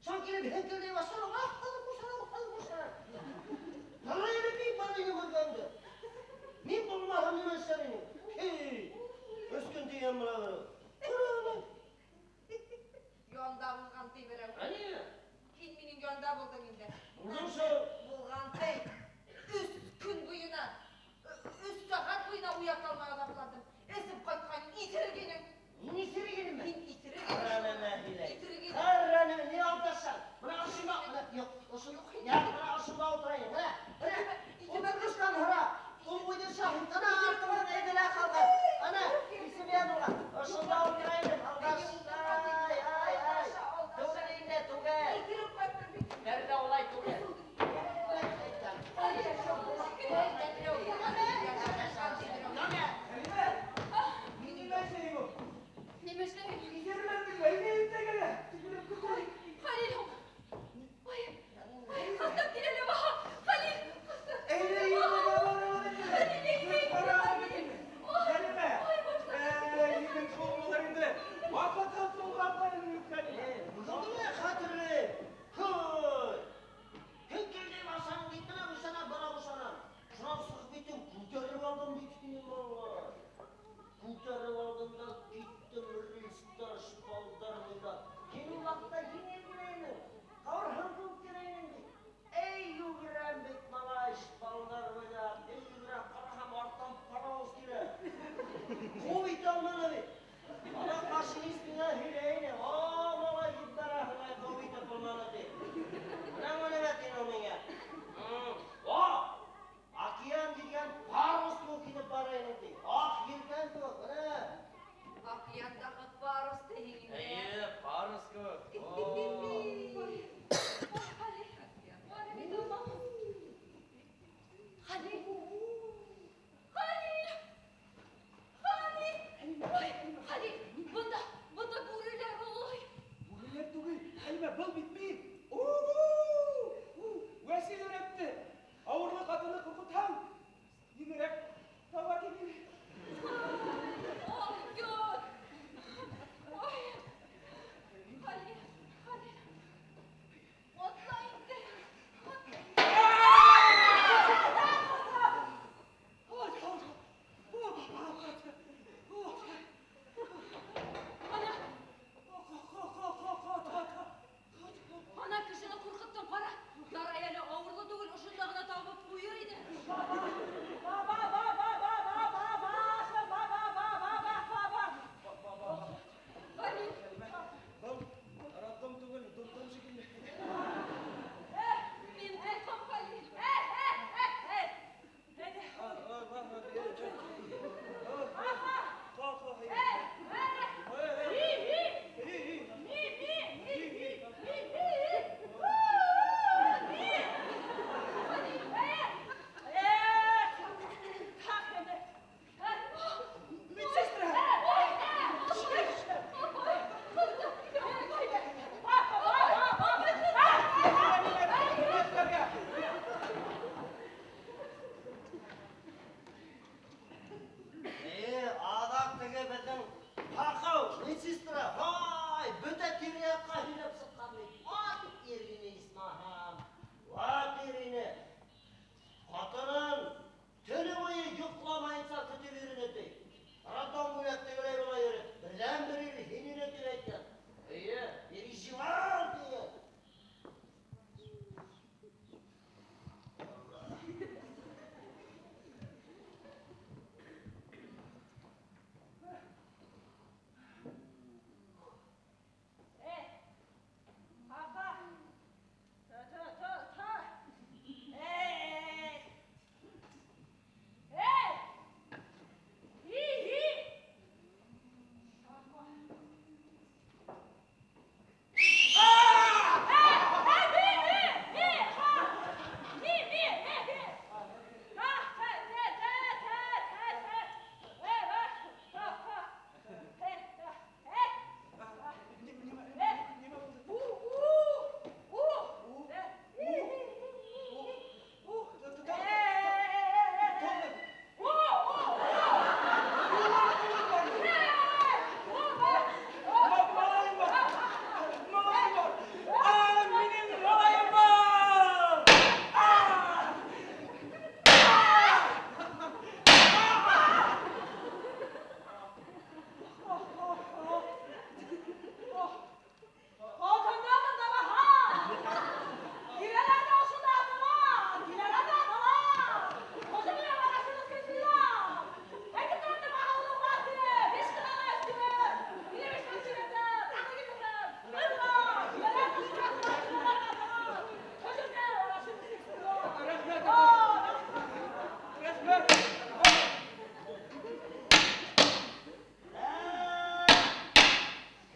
Шунан килеп һеңкелдәй башланың. Ах, хәҙер бушанам, хәҙер бушанам. Ярай әле мин бар ине күргәнде. Мин булмаһам нимә эшләр инең? Һей, өскөн тигән бына. Ҡара аны. Янда булған ти берәү. Әне. Һин минең янда булдың инде. Булдың шул. Булған ти. 3 көн буйына, 3 сәғәт буйына уята алмай аҙапландым. Эсеп ҡайтҡан иҫергәнең. Мин иҫергәнемме? Һин иҫергәнең. Ҡара нәмә һөйләй. Иҫергәнең. Ҡара нәмә, ни алдашаң? Бына ошонда, бына, юҡ, ошонда, я, бына ошонда ултырайым, бына, бына. Ултырғыстан һора. Ул уйҙырса, һин тына артыңдан әйҙә лә ҡалған. Ана, исеме яҙылған. Ошонда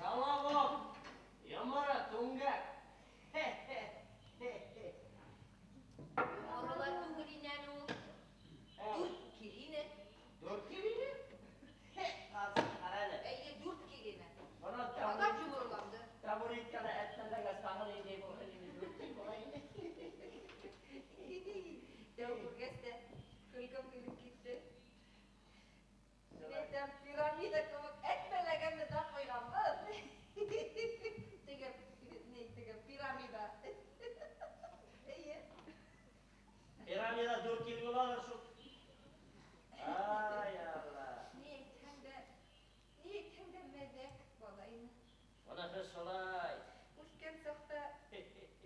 Колобок, йоморо, түңгәк. Йоморолар түгел ине әле ул. Дүрт килине. Дүрт килине? Карчык, кара әле. Әйе, дүрт килине. Бына Атап йомороланды. Табуретканы әтмәләгәс тагын инде булыр инде, дүрт кил була инде. Дәү күргәс тә көлкем килеп китте. Мин әйтәм, пирамида кебек әтмәләгәнне дә куйганбыз. Теге, ни, теге пирамида. Әйе. Пирамида дүрт кил буладыр шул. Ай, Алла. Ни әйтһәң дә, ни әйтһәң дә мәзәк бала ине. Монысы шулай. Үскән чакта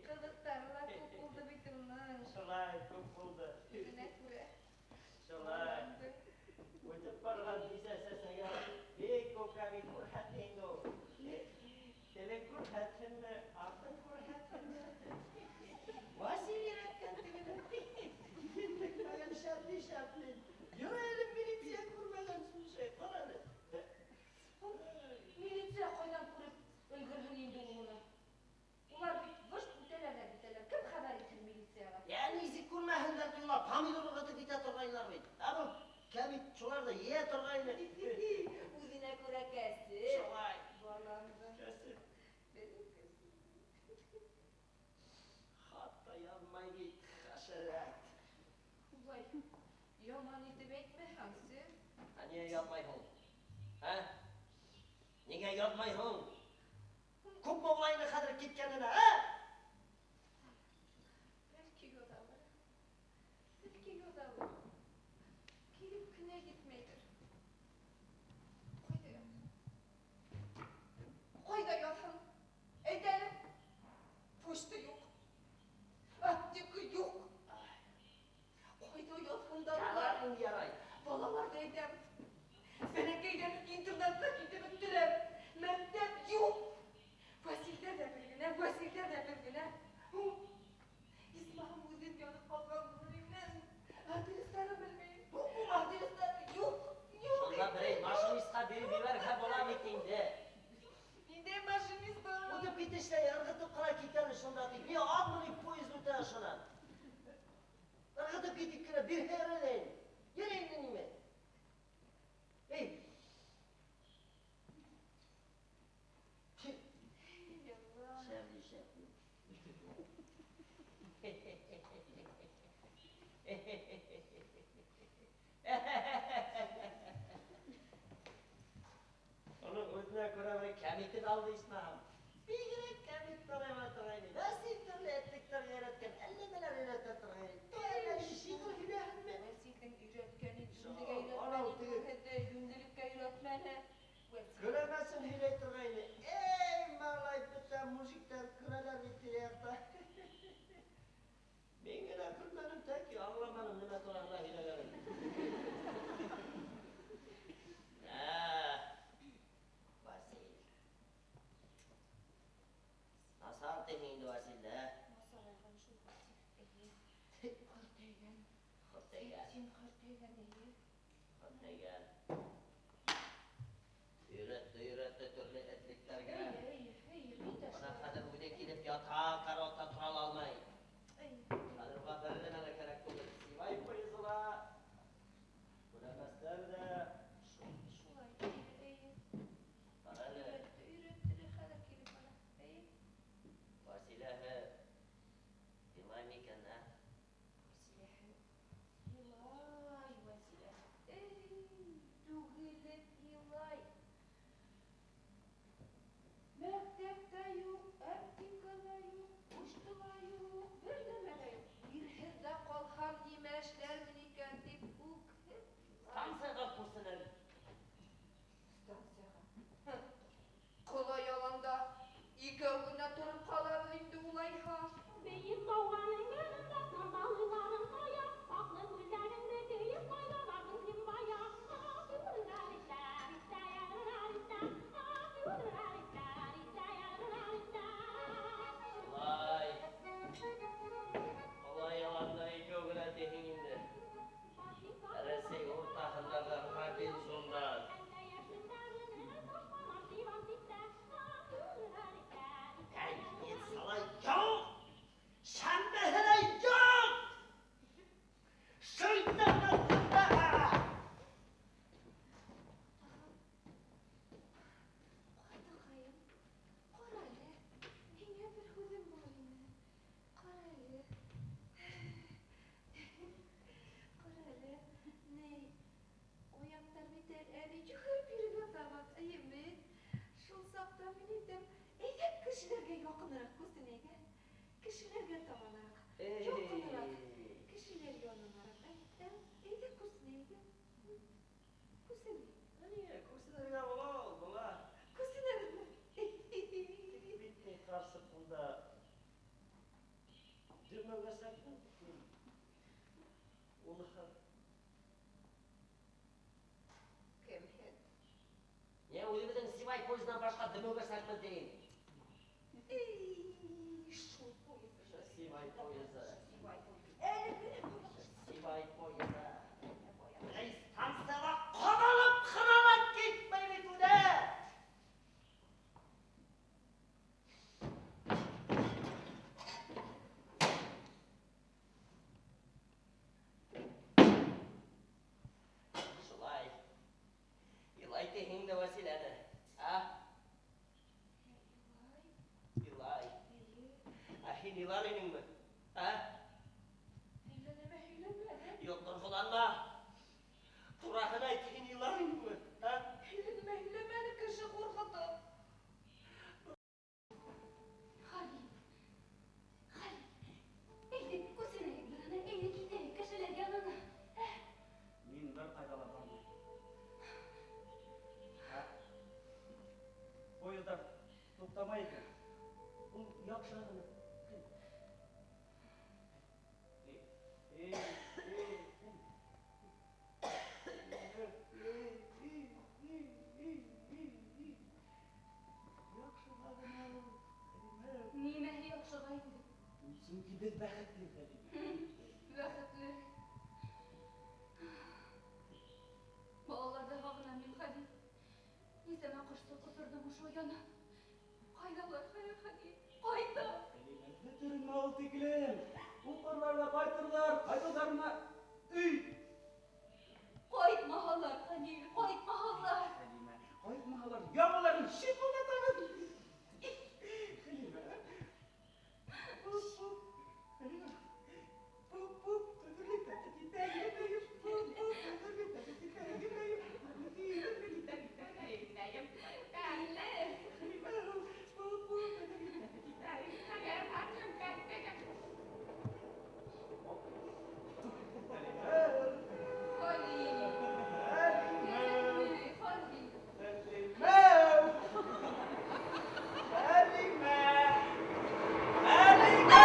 кызыктары ла күп булды бит уның. Шулай күп булды. Үзенә күрә. Шулай. Үтеп барган бисәсәсәгә бик күп кәмит күрһәтте инде ул. Телен күрһәтсенме, артын күрһәтсенме? Васил өйрәткән тегене. Мин белмәгән шәпли шәпли. Йөр әле милиция күрмәгән шул кара әле. Милиция кайдан күреп өлгерһен инде ул моны? Улар бит выжт үтәләр дә китәләр. Кем хәбәр итһен милициягә? Я нисек күрмәһеннәр ти улар помидор ыргытып китә торгайнылар бит. Ә бу кәмит шулар да йыя торгайны. Үзенә күрә кәсеп. Шулай. Баламдың. Кәсеп. Беҙҙең кәсеп. Хат та язмай бит, хәшәрәт. Улай яман итеп әйтмә, Хәмсе. Ә нигә язмай һуң? Ә? Нигә язмай һуң? Күпме була инде хәҙер киткәненә, ә? Бәлки язалыр. Бәлки язалыр. Килеп кенә етмәйҙер. Ҡайҙа яҙһын? Ҡайҙа яҙһын? Әйт әле. Почта юҡ. Аптека юҡ. Ҡайҙа яҙһын да улар? Ярар инде, ярай. Балаларҙы әйтәм. Бәләкәйҙән интернатҡа китеп бөттөләр. Мәктәп юҡ. Вәсилдә лә бер генә, Вәсилдә лә бер генә. Исмаһам үҙем янып ҡалған булыр инем. Адрестарын белмәйем. Адрестары юҡ. Юҡ. Шунда берәй машинистҡа биреп ебәрһә була бит инде. Ниндәй машинист был? Үтеп китешләй ырғытып ҡына китәле шунда тип. Ни атмыни поезд үтә шунан. Ырғытып китеп кенә бирһә әле инде. Йөр инде нимә? Эй. Алла. Шәпли, шәпли. Уның үҙенә күрә бер кәмитен алды исмаһам. Бигерәк кәмит тарайма торғайны. Вәсил төрлө этлекләр өйрәткән, әллә нәмәләр өйрәтә торғайны. Әллә шиғыр һөйләһенме? Вәсилдең өйрәткәнен Шул, йүнлегә анау өйрәтмәне, теге- һеҙҙе йүнлелеккә өйрәтмәне. Вәсил. Көләмәсен һөйләй торғайны. Эй, малай, бөтә мужиктар көләләр бит тирә-яҡта. Мин генә көлмәнем, тәки аңламаным нимә тураһында һөйләгәнен. Ә, Васил. Насар тиһең инде Василде, ә? Насарайған шул Васил. Эйе. Хөртәйгән. Хөртәйгән. Син хөртәйгән, эйе. Хөртәйгән. Өйрәтте, өйрәтте төрлө этлектәргә. Эйе, эйе, эйе, мин дә Бына шулай. хәҙер үҙе килеп ята, караватта тора ла алмай. Эйе. Хәҙер уға бер нәмә лә кәрәк түгел. Сибай поезы ла, күләмәстәр ҙә. Шулай, эйе, эйе. Ҡара әле. Өйрәтте, өйрәтте лә хәҙер килеп бара. Эйе. Василәһе илай микән, ә? Василәһе илай, Василәһе. Эй, түгелеп илай. Мәктәп тә юҡ, аптека ла юҡ, почта ла юҡ. Кешеләргә табанрак. Якынрак. Кешеләр янынарак. Ә, әйдә күсенәйек. Күсеник. Әйе, күсенергә була ул, була. Күсенәбезме? Тик бит ни карчык монда дөмегәсәкме бит мин. Уныһы. Кем һин? Не, үҙебеҙҙең Сибай поездынан башҡа дөмөгәсәкмен тием. Эй, шул поезд. Сибай поезды. Сибай поезды. Әле генә булды. Сибай поезды. Эй, станцияға ҡаҙалып ҡына ла китмәй бит үҙе. Шулай. Илай тиһең дә Вәсиләне. А? Илай. Илай. Эйе. Ә һин илар инеңме? А? Һөйләнмә, һөйләнмә. Юҡ, торғоланма. Тураһын әйт, һин илар инеңме? А? Һөйләнмә, һөйләмә әле кеше ҡурҡытып. Хәлил. Хәлил. Әйҙә, күсенәйек беҙ аны, әйҙә китәйек кешеләр янына. Мин бер ҡайҙа ла бармайым. Ә? Поездар туҡтамай икән. Ул яҡшы ғына. Эй, эй, эй, эй, эй, эй, эй, эй, эй. Яҡшыға ғына ул, Хәлимә. Нимәһе яҡшыға инде? Сөнки беҙ бәхетле, Хәлимә. Бәхетле. Балаларҙы һағынам мин, Хәлил. Нисәмә ҡошто осорҙом ошо ояны. Ҡайҙалар хәҙер, Хәлил? Ҡайҙа? Хәлимә, бөтөрөнмә ул тиклем. Уҡырҙар ҙа ҡайтырҙар, ҡайтыуҙарына өй. Ҡайтмаһалар, Хәлил, ҡайтмаһалар. Хәлимә, ҡайтмаһалар, яңыларын шипылдатабыҙ. Хәлимә. Пуп, пуп. Хәлимә. Пуп, пуп. Пуп, пуп. Иле. Пуп, пуп. Хәлил. Хәлимә. Кәрәкмәй, Хәлил. Хәлимә. Хәлимә. Хәлимә.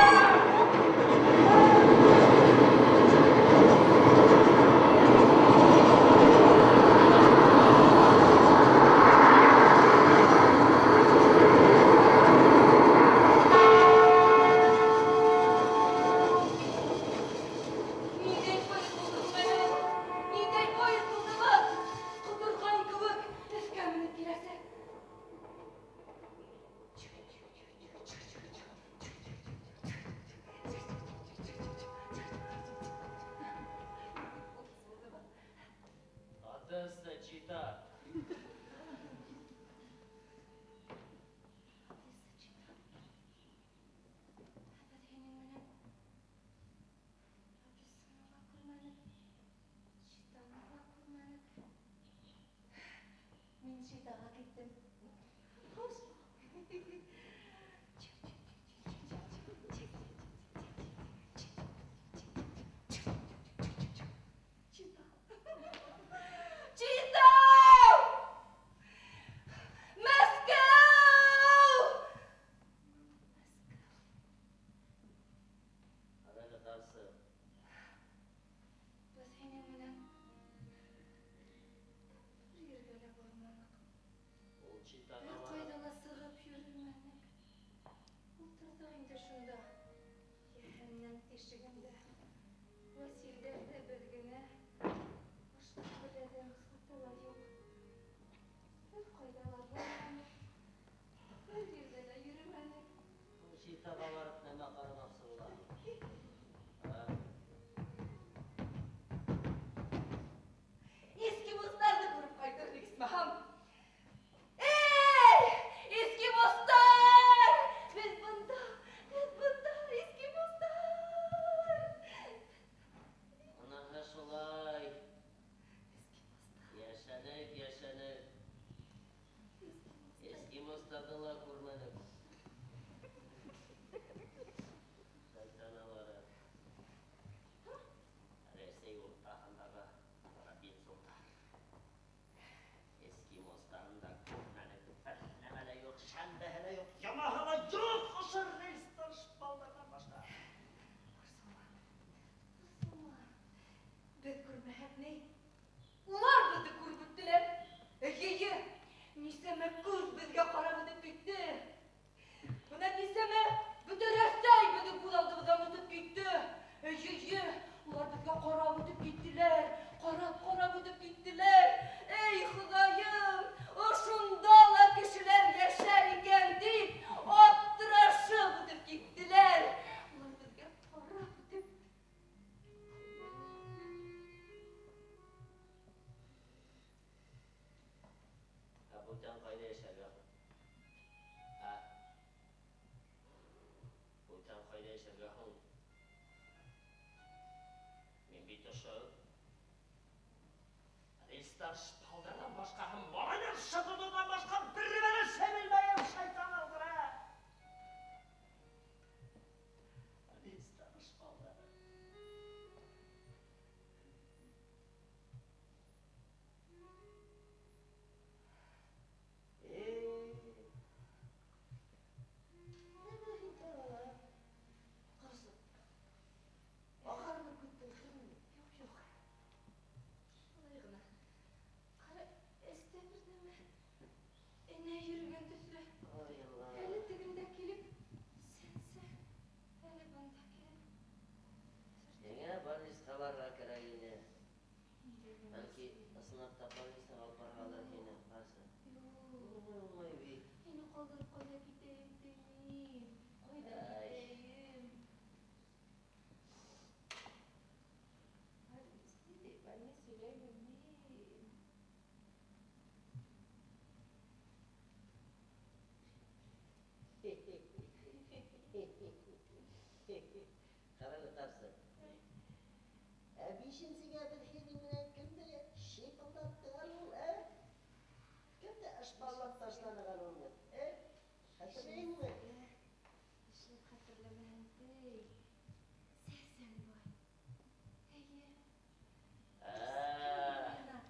Ниндәй поезд булды һуң әле ул? Ниндәй поезд булды был? Ҡоторған кеүек өҫкә менеп киләсе. Поезд булды был. Одесса, Чита. Одесса, Чита. Ә беҙ һинең менән Одессаны ла күрмәнек, Читаны ла күрмәнек. Мин Читаға киттем. Хуш. Чита. Чита! Мәскәү! Ҡара әле ҡарсыҡ. Беҙ һинең менән бер ергә лә барманыҡ. Ул Читаға Бер барып. ҡайҙа ла сығып йөрөмәнек. Ултырҙыҡ инде шунда. Йәһәннәм тишегендә. Вәсилдәр ҙә беҙ генә. Башҡа бер әҙәм заты ла юҡ. Бер ҡайҙа ла барманыҡ. Бер ерҙә лә йөрөмәнек. Ул Читаға барып нәмә ҡарамаҡсы була? А? Эскимостарҙы күреп ҡайтыр исмаһам. Эй, эскимостар! Беҙ бында, беҙ бында, эскимостар! Бүтән ҡайҙа йәшәргә һуң? Ә? Бүтән ҡайҙа йәшәргә һуң? Мин бит ошо рельстар шпалдарҙан башҡа һәм малайҙар шытыуҙан башҡа бер нәмә лә белмәйем, шайтан алғыра. Рельстар шпалдар. Нәмә һин тағы? Ҡарсыҡ. Ағарынып киттең, хәлме? Юҡ, юҡ. Шулай ғына. Ҡара, эстә бер нәмә энә йөрөгән төҫлө. Ай, Алла. Әле тегендә килеп сәнсә, әле бында килеп. Һиңә больницаға барырға кәрәк ине. Инде Бәлки, ысынлап та больницаға алып барғалыр һине, ҡарсыҡ. Юҡ. Булмай бит. Һине ҡалдырып ҡайҙа китәйем тейем? Ҡайҙа Ай. китәйем? Больниц ниндәй больниц һөйләй белмәйем. Ҡара әле, ҡарсыҡ. Ә бишенсегә бер һинең менән кемде шипылдатты әле ул, ә? Кемде ышпаллап ташланған уны, ә? Хәтерләйһеңме? Нишләп хәтерләмәһен тей? Сәсәнбай. Эйе. Ә, Миңә.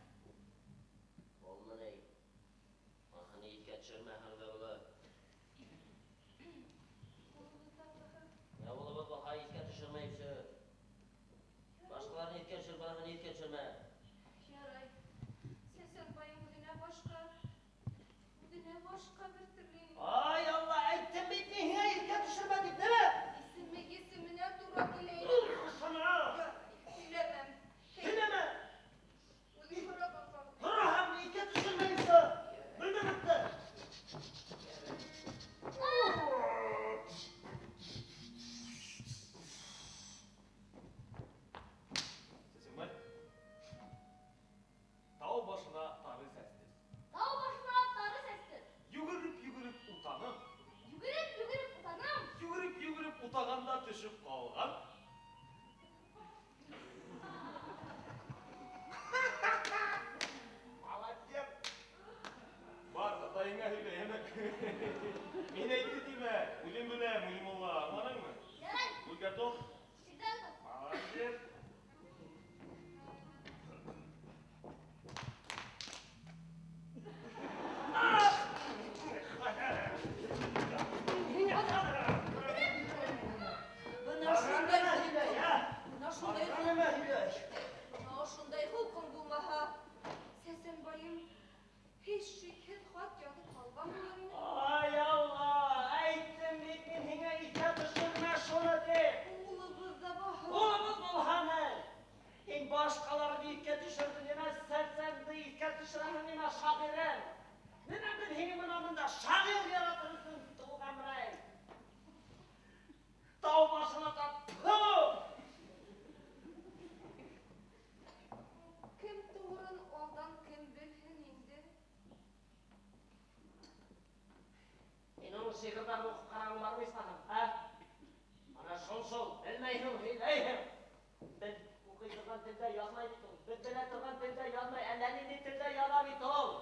Улмы ни? Аһыны иҫкә төшөрмәһәң дә була. Улыбыҙ ҙа булһа. Ә улыбыҙ булһа иҫкә төшөрмәй всё. Башҡаларҙы иҫкә төшөр, быныһын иҫкә төшөрмә. Ярай. Сәсәнбайың үҙенә башҡа. Үҙенә башҡа бер төрлө инде. Ай, Алла, әйттем бит мин һиңә иҫкә төшөрмә тип, нимә? Исеме есеменә тура килә инде. Шуны. Ярай, һөйләмәм. Һөйләмә. Үҙең һораған ҡалды. Һораһам, иҫкә төшөрмә инде. Белмәм бөттө. Сәсәнбай. Тау башына тары сәсте. Тау башына тары сәсте. Йүгереп-йүгереп утаным. Йүгереп-йүгереп утаным. Йүгереп-йүгереп утағанда төшөп ҡалған. Молодец! Бар, атайыңа һөйлә, йәме. Мин әйтте тимә, үҙем беләм, үҙем мулла, аңланыңмы? Ярай, Будь готов. всегда готов. Молодец. Бына шундай Нимә һөйләй, ә? Бына шундай Нимә һөйләй? Бына ошондай холҡоң булмаһа, Сәсәнбайым һис шикһеҙ хат яҙып ҡалған булыр ине. Ай, Алла, әйттем бит мин һиңә иҫкә төшөрмә шуны тип. Улыбыҙ ҙа баһа. Улыбыҙ булһа ни? Һин башҡаларҙы иҫкә төшөрҙөң, нимә Сәсәнде иҫкә төшөрәһең, нимә шағирын? Нимә беҙ һине бына бында шағир яратыр өсөн тыуғанмын, эй? Тау башына та тфу! Кем тыуырын алдан кем белһен инде. Һин уның шиғырҙарын уҡып ҡарағың бармы, исмаһам, ә? Ана шул-шул, белмәйһең, һөйләйһең. Беҙ уҡый торған телдә яҙмай бит ул. Беҙ белә торған телдә яҙмай, әллә ниндәй телдә яҙа бит ул.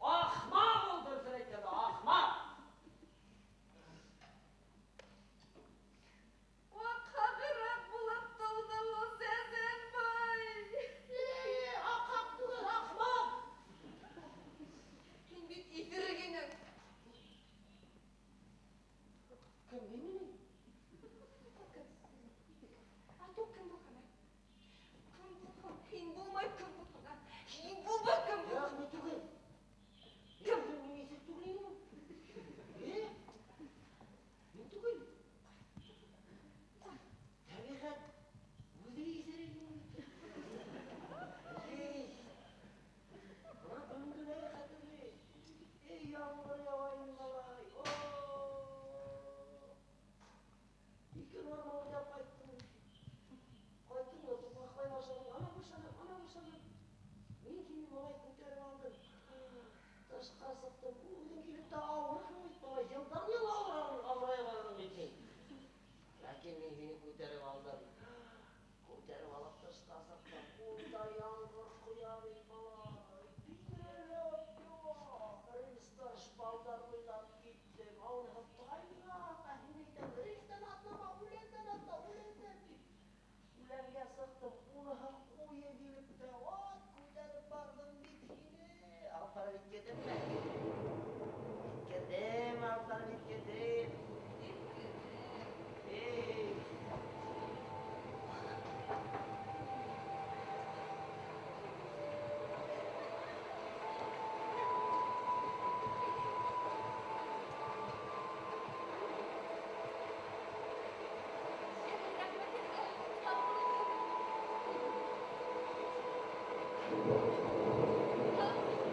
Ахмаҡ ул, дөрөҫөн әйткәндә, ахмаҡ. Тышҡа сыҡтым, үҙең килеп тә ауырыһың бит, малай, йылдан-йыл ауырая барҙың бит һин. Ләкин мин һине күтәреп алдым. Күтәреп алып тышҡа сыҡтым. Унда ямғыр ҡоя бит, малай. Бигерәк яуа. Рельстар, шпалдар буйлап киттем. Ауырыһы тайғаҡ, ә һин әйтәм, рельстан атлама, үләндән атла, үләндән тип. Үләнгә сыҡтым, уныһы ҡуйы килеп тә, ат күтәреп барҙым бит һине. Алып барып еткерҙемме? Еткерҙем, алып барып еткерҙем. Эй! Рәхмәт һеҙгә. Һау булығыҙ. Һау булығыҙ.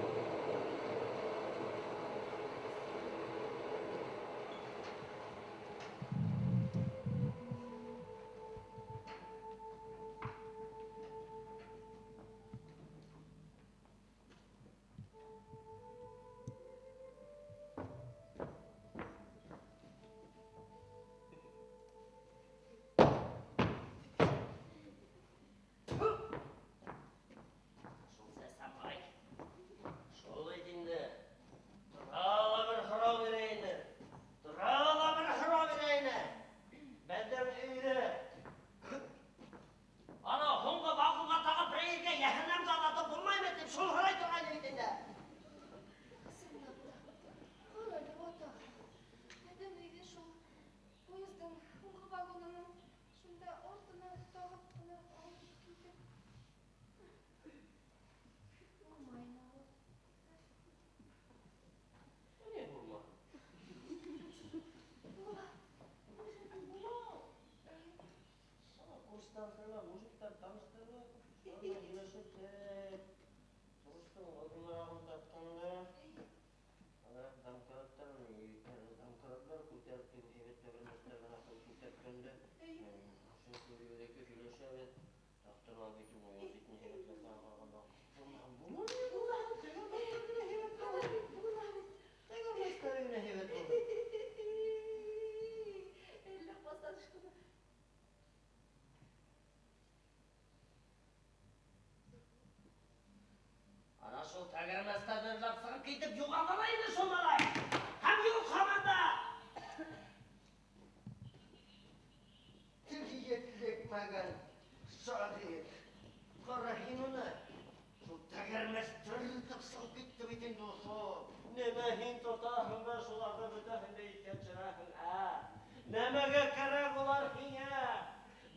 Шул сәсәнбай. Шул бит инде. Тора ла бер һорау бирә инде. Тора ла бер һорау бирә ине. Беҙҙең өйҙө ана һуңғы вагонға тағып бер ергә йәһәннәмгә оҙатып булмаймы тип шул һорай торғайны бит инде. Ысынлап та. Ҡара әле, ата. Беҙҙең өйҙө шул поездың һуңғы вагонының шунда артына тағып ҡына алып китеп булмаймы ул? Ни булма? Була. Була. Ана курстан мужиктар таныштырып, шулар менән һөйләшеп тә, Туғыштың оҙонорағын тапҡанда, ана домкраттар, домкраттар күтәреп теге һәйбәт тәгәрмәстәрҙән аҫып күтәрткәндә, шул һөйләшәбеҙ. Таҡтырмал бит ул бит һәйбәтләп ҡарағанда. Була, була, тәгәрмәстәр генә һәйбәт була. Була бит. Тәгәрмәстәр генә һәйбәт була. Әллә ҡасан шуны. Ана шул тәгәрмәстәрҙе эҙләп сығып китеп юғалды ла инде шул малай. Һәм юҡ һаман да. Тел етлекмәгән шағир. Ҡара һин уны. Шул тәгәрмәстәр эҙләп сығып китте бит инде ошо. Нәмә һин тотаһың да шуларҙы бөтәһен дә иҫкә төшөрәһең, ә? Нәмәгә кәрәк улар һиңә?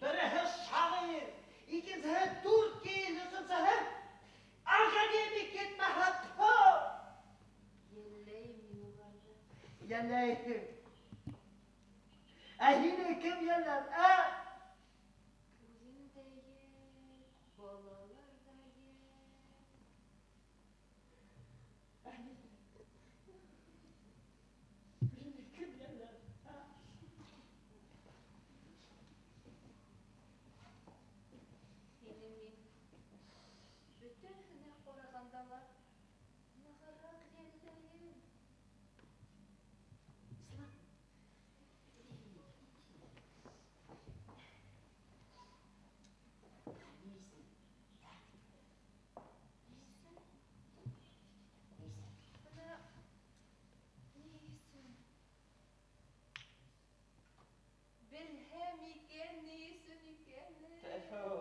Береһе шағир, икенсеһе дүрт кил, өсөнсөһө академик етмәһә, тфу! Йәлләйем мин уларҙы. Йәлләйем. Ә һине кем йәлләр, ә? Үҙем дә йәл, балалар ҙа йәл. Һине кем йәлләр, ә? Һине мин бөтәһенә ҡарағанда ла нығыраҡ йәлләйем. Ислам. Ни өсөн? Ни өсөн? Ни өсөн? Бына ни өсөн? Белһәм икән, ни өсөн икәнен. Тәфәү.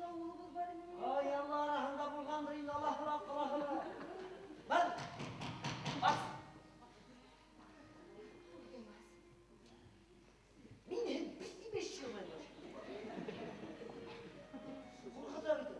Авылыбыз бар инде. Ай, Алла араһында булғандыр инде, Аллаһ Аллаһ. Бар. Бас. Мин бит шулай. Ҡурҡыта бит.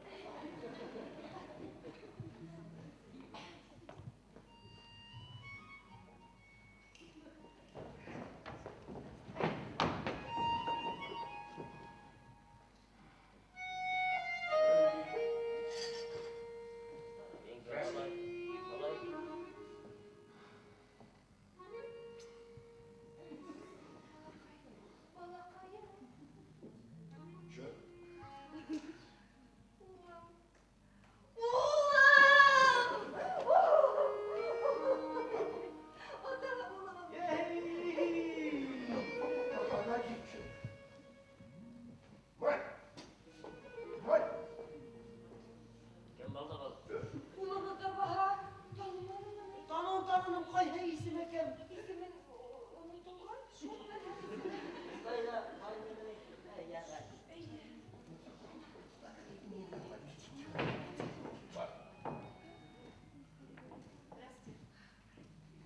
Балаҡайым. Че? Улым! Ата, улым. Помогите. Мать! Мать! Кем булды был? Улығыҙ баһа. Таныманымы? Таным, таныным, ҡайһы исеме кем? Исемен онотолған. Шул. Ҡайҙа, ҡайҙа, ярай. Эйе. Мать.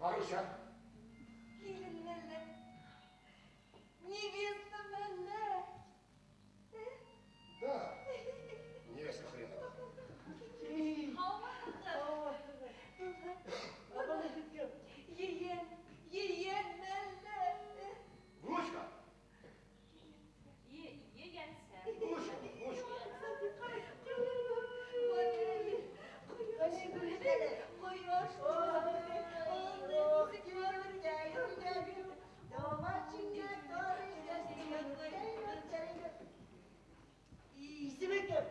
Маруся! Килен мәллә? Невеста мәллә? Да. Невеста хренова. Һаумыһығыҙ? Ейән, ейән мәллә? Внучка! Ейәнсә. Внучка, внучка. Ҡояш Исеме кем?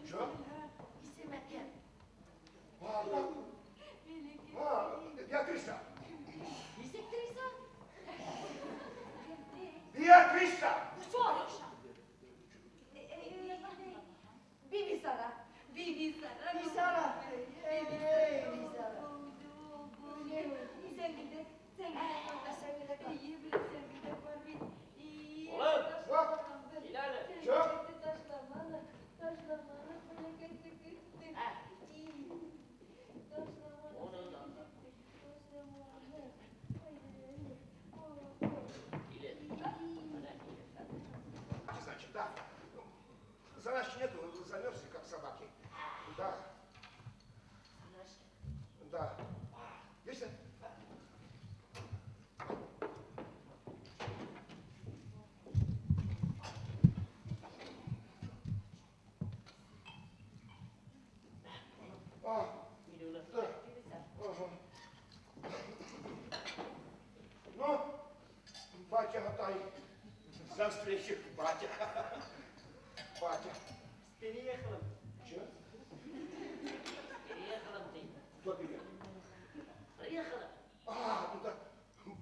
Че? Исеме кем? А, да. А, Беатриса! Нисек Триса? Беатриса! Бибисара, Бибисара. Бисара. Эй, Бисара. Зәңгелдәк, зәңгелдәк. Эйе, бер зәңгелдәк бар бит. Улым! Что? Кил әле. Че? Ташламаны, ташламаны, бәләкәй көттө. Оны да. Ташламаны. Килен. Менә килен. Значит, да. Заначки нету, замерзли, как собаки. Да. Да. Есть? А, да. Ага. Ну, батя, атай. За встречу, батя. Батя. С переехалом. Че? Переехалом ты. Кто переехал? Приехала. А, ну да.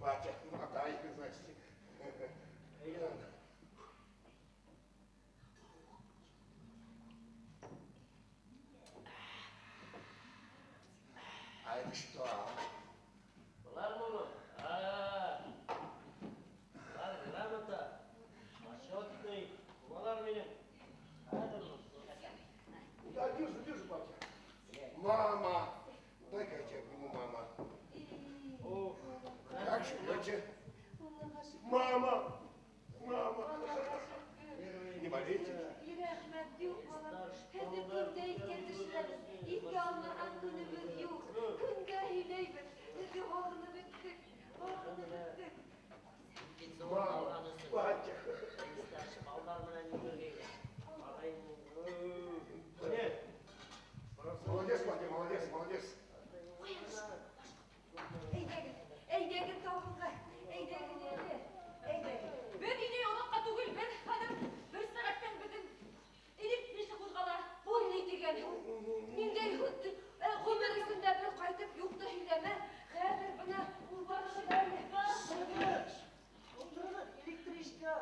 Батя, ну атай, значит. Да. А это что? Былармы улым? А, былар грамота. Почетный. Былар минең. Хәҙер Да, держу, держу, батя. Мама! Дай-ка я тебя обниму, мама. О, Как живете? Мама! Мама! Не болейте? Рәхмәт, юҡ, балам. Хәҙер көндә иткә төшөрәбеҙ. Иткә алмаған көнөбөҙ юҡ. Көндә һөйләйбеҙ. Һеҙҙе һағынып бөттөк. Һағынып бөттөк. Мама! Батя! Балдар менән йүгергәйне. Нет. Молодец, батя, молодец, молодец. Әйҙәгеҙ, әйҙәгеҙ табынға. Әйҙәгеҙ әле. Әйҙәгеҙ. Беҙ өйҙә оҙаҡҡа түгел, беҙ хәҙер бер сәғәттән беҙҙең электричество ҡуҙғала. Был ни тигән һүҙ? Ниндәй һүҙ? Ғүмер эсендә бер ҡайтып юҡты һөйләмә. Хәҙер бына ул барышы әле. Ултырығыҙ, электричка.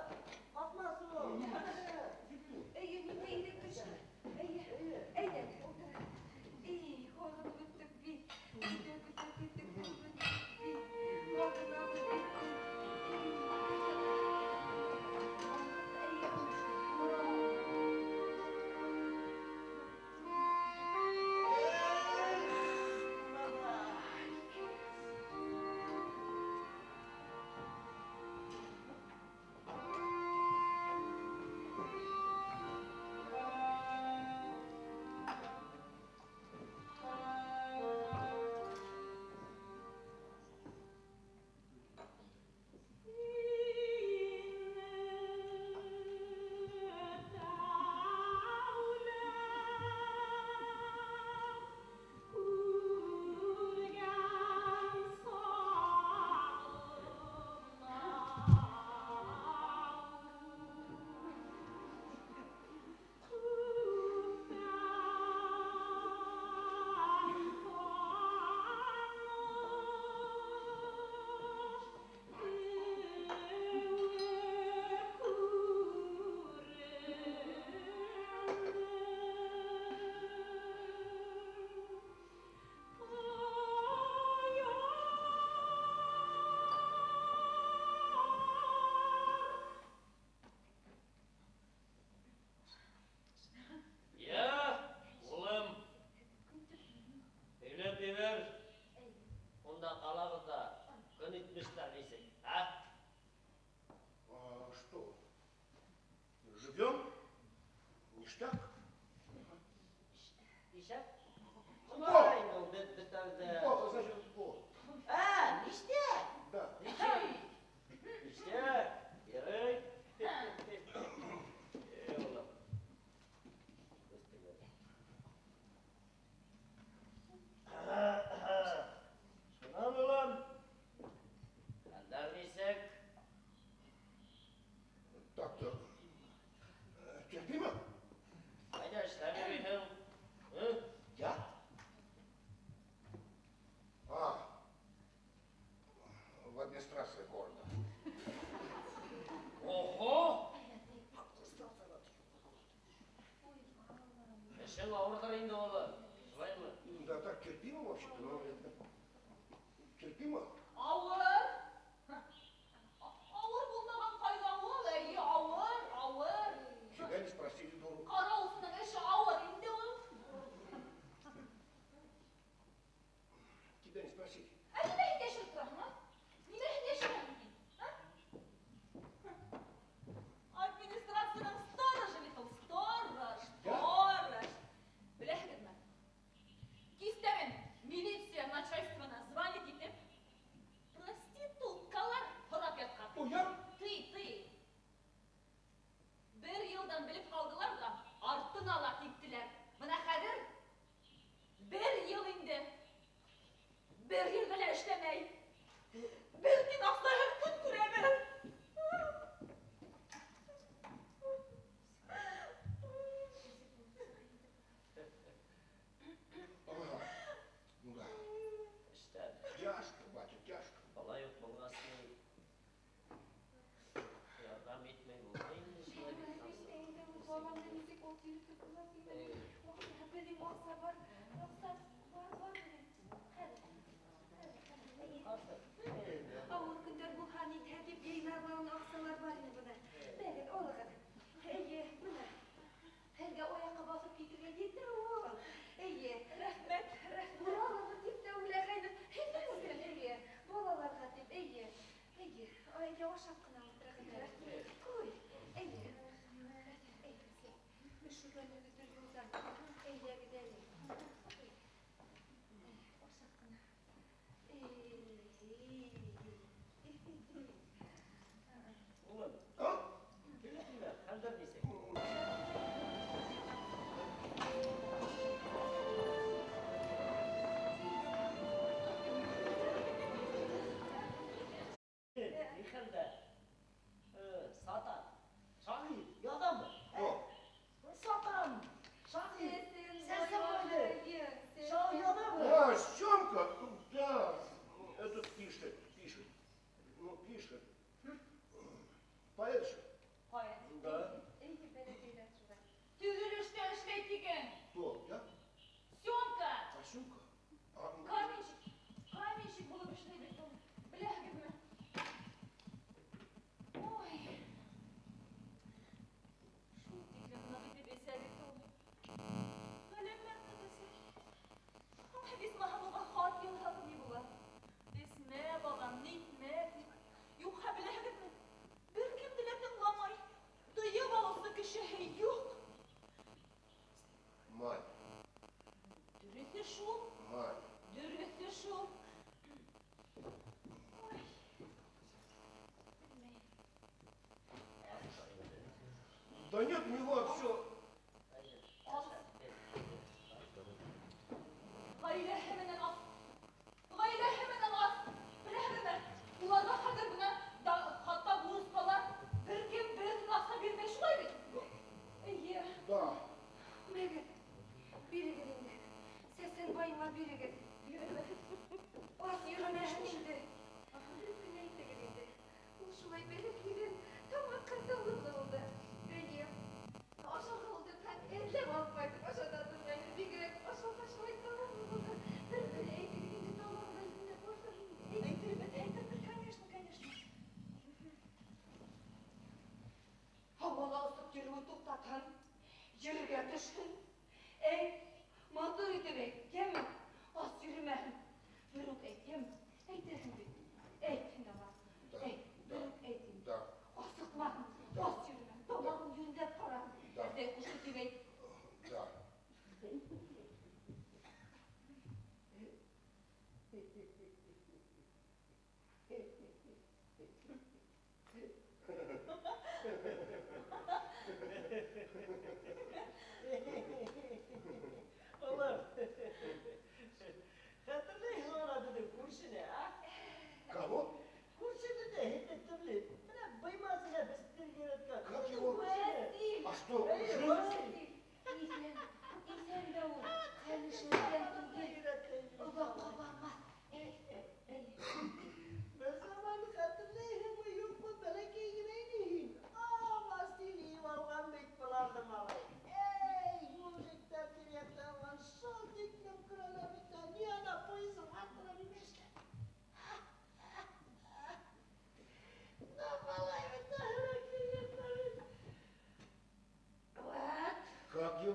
Ишәк? Шулай инде ул беҙ бөтәбеҙ. Плохо, значит, плохо. Ә, ништәк? Да. Ништәк? Ярай. Эй, улым. Үҫтегеҙ. Шунан, улым. Хәлдәр нисек? Так-то. Терпимо? Ҡайҙа эшләп йөрөйһөң? Һы? Я? А, в администрации города. Охо! Эшең ауырҙыр инде, улым. Шулаймы? Да так терпимо вообще-то, но это терпимо. Ауыр. Ауыр булмаған ҡайҙа ул? Әйе, ауыр, ауыр. Тебя не спросили, дуру. Ҡарауылсының эше ауыр инде ул. Тебя не спросили. Ә нимә һин йәшереп тораһың, а? Нимә һин йәшерәһең һин? А? Администрацияның сторожы бит ул, сторож, сторож. Беләһегеҙме? Кистәрен милиция начальствона звонить итеп, проституткалар һорап ятҡан. О, я? Ты, ты. Бер йылдан белеп ҡалдылар ҙа, артын ала киттеләр. Бына хәҙер бер йыл инде. Бер ерҙә лә эшләмәй. Бер тин аҡсаһыҙ көн күрәбеҙ. Ага. Ну да. Эштән. Тяжко, батя, тяжко. Бала юҡ булғас, ни, ярҙам итмәй булмай инде шулай бит. Әлбиттә инде, ул баланы нисек ул йөрөтөп була тимен. Эй. Беҙҙең аҡса бар, аҡса бар, бар беҙҙең. Хәҙер, хәҙер, хәҙер. Әйе. Ауыр көндәр булһа, нитһә тип йыйналған аҡсалар бар инде бына. Бәгеҙ, алығыҙ. Эйе, бына. Һеҙгә аяҡҡа баҫып китергә етер ул. Эйе, Рәхмәт, рәхмәт. Алығыҙ тип тә уйлағайным. Һеҙҙең өсөн, эйе, балаларға тип, эйе. Эйе, әйҙә ашап ҡына ултырығыҙ әле. Ҡуй, эйе. Рәхмәт, эйе. Өшөгәнегеҙҙер юлдан. Әйҙәгеҙ әле. Ҡуй. Ашап ҡына. Эй. Улым, А? килеп нимә, хәлдәр нисек? Ни хәлдә? Сатан. Шағир, яҙамы? О, Сатан! Шағир! Сәсән байҙы! Шағир яҙамы? а, Семка, да, этот пишет, пишет. Ну, пишет. Поэт же. Поэт. Да. Эйе, бәләкәйҙән шулай. Төҙөлөштә эшләй тиген. Кто, я? Семка. А Семка? А, ну, Каменщик. Каменщик булып эшләй бит ул. Беләһегеҙме? Ой. Шул тиклем ныҡ итеп эсә бит ул. Ғәләмәт ныҡ эсә. Исмаһам уға хат яҙһаң ни була? Эсмә, балам, нитмә тип. Юҡһа беләһегеҙме? Бер кемде лә тыңламай. Тыйып алыусы кешеһе юҡ. Мать, Дөрөҫө шул. мать. Дөрөҫө шул. Ой. Белмәйем. Да нет, у него все. Аҙ. Ғаиләһе менән аҙ. Ғаиләһе менән аҙ. Беләһегеҙме? Уларға хәҙер бына да, хатта бурысҡалар бер кем бер тин аҡса бирмәй шулай бит? Эйе. Да. Мәгеҙ, бирегеҙ инде. Сәсән байыма бирегеҙ. Ас йөрөмәһен инде. Дөрөҫ кенә әйтегеҙ инде. Ул шулай бәләкәйҙән тамаҡҡа талыҡлы булды. Эйе. Ашарға ултыртһаң, эҙләп алып ҡайтып ашата торғайны. Бигерәк ашауға шулай талыҡлы булды. Бер бер әйтегеҙ инде, тамағына йүнләп ашар инде. Әйтербеҙ, әйтербеҙ, конечно, конечно. Һауала осоп йөрөүен туҡтатһын, ергә төшһөн. Әйт, матур итеп әйт, йәме? Ас йөрөмәһен. Бер үк әйт, йәме? Әйтерһең бит. Әйт һин аңа. Да. Әйт, бер үк әйт инде. Да. Асыҡмаһын, ас йөрөмәһен, тамағын йүнләп ҡараһын. Да. Әсәй ҡушты тип әйт. Да.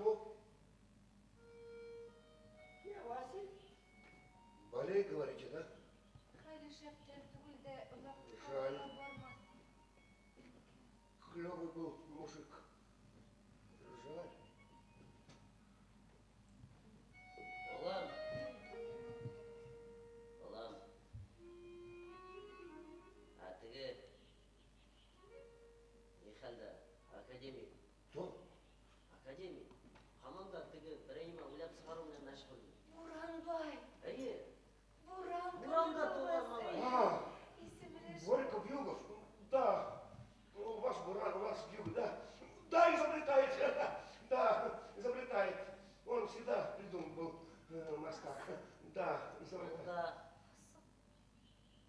него? Я, Василь. Болей, говорите, да? Хәле шәптән түгел дә озак Жаль. бармас. Клевый был мужик. Жаль. Улым. Улым. Ә теге ни хәлдә? Академик. Кто? Академик. Һаман да теге берәй нәмә уйлап сығарыу менән мәшғүл. Буранбай. Эйе. Буран Буранда туған малай. А, Исеме Борька Вьюгов. Да. У вас Буран, у вас Вьюг, да. Да, изобретает. Да, изобретает. Он всегда придумал был мастак. Да, изобретает. Ул да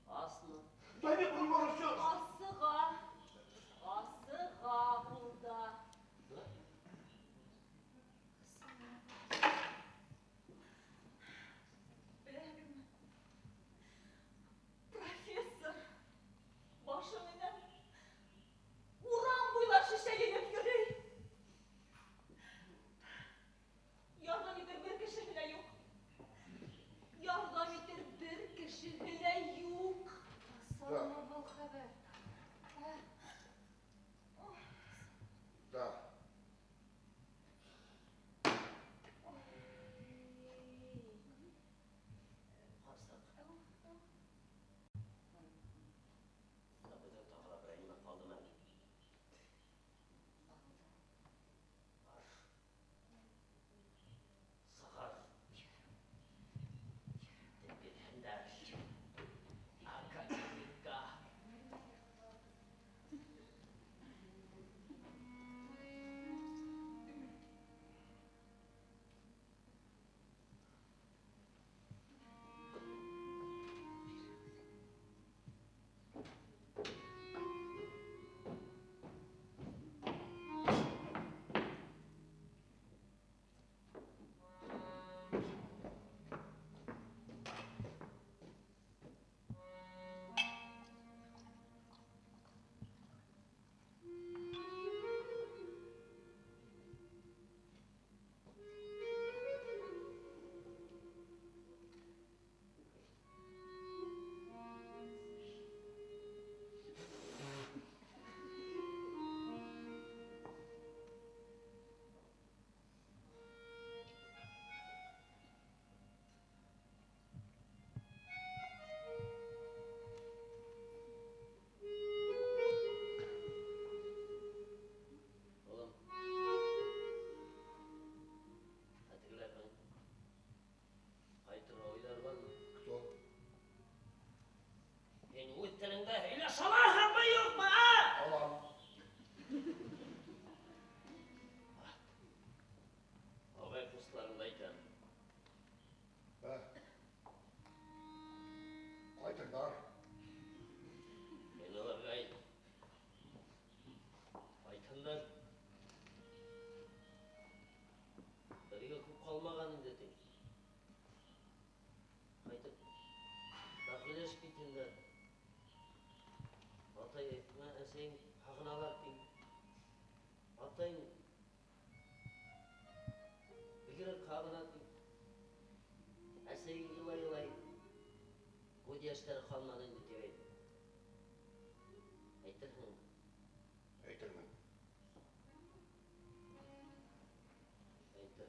асмы? Да нет, он может все. Асыға. Асыға ул да. Да? Беләһегеҙме? Профессор башы менән урам буйлап шешә йыйып йөрөй. Ярҙам итер бер кеше генә юҡ. Ярҙам итер бер кеше генә юҡ. Асылмы был хәбәр? Ә? Да. Ҡарсыҡ. Сабыйҙың тағы ла берәй нәмә ҡалдымы әле? Бар. Сығар. Тип бирһендәр. Академикка. Улым. Ә тегеләрҙең ҡайтырға уйҙары бармы? Кто? Һин үҙ телеңдә һөйләшә алаһыңмы, юҡмы, а? Алам. Ағай ҡустыларыңды әйтәм. Да. Ҡайтырҙар. Һин уларға әйт. Ҡайтһындар. Беҙгә күп ҡалмаған инде ти. Ҡайтып бәхилләшеп китһендәр. Атай, менән әсәйең һағыналар ти. Атайың бигерәк һағына ти. Әсәйең илай-илай күҙ йәштәре ҡалманы инде тип әйт. Әйтерһең. Әйтермен. Әйтер.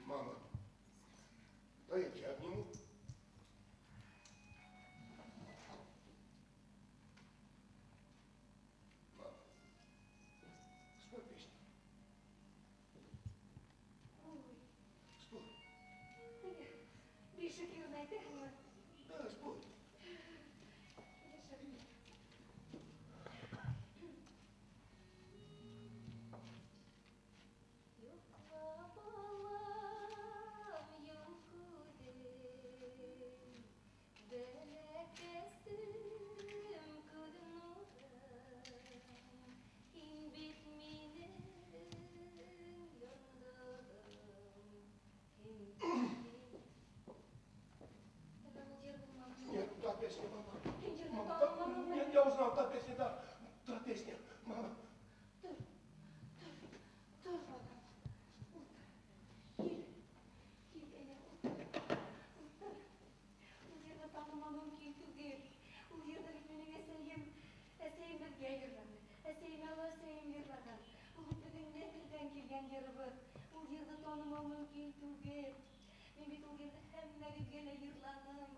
Мама, дай я тебя обниму. Мама, спой песню. Спой. Бишек йырын әйтәһеңме? Да, спой. Бишек. Йоҡла, балам, йоҡо. тигән йырыбыҙ. Ул йырҙы танымау мөмкин түгел. Мин бит ул йырҙы һәммәгеҙгә лә йырланым.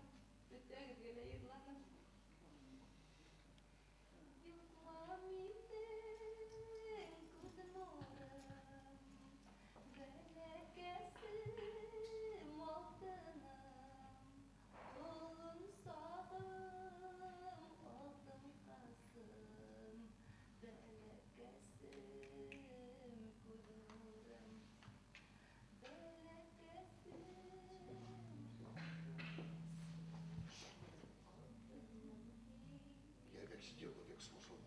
Бөтәгеҙгә лә йырланым. Йоҡла минең күҙ нурым, бәләкәсем алтыным, ҡолонсағым алтын ҡасым, бәләкәсем күҙ нурым, бәләкәсем алтыным. Я век сидел, век слушал.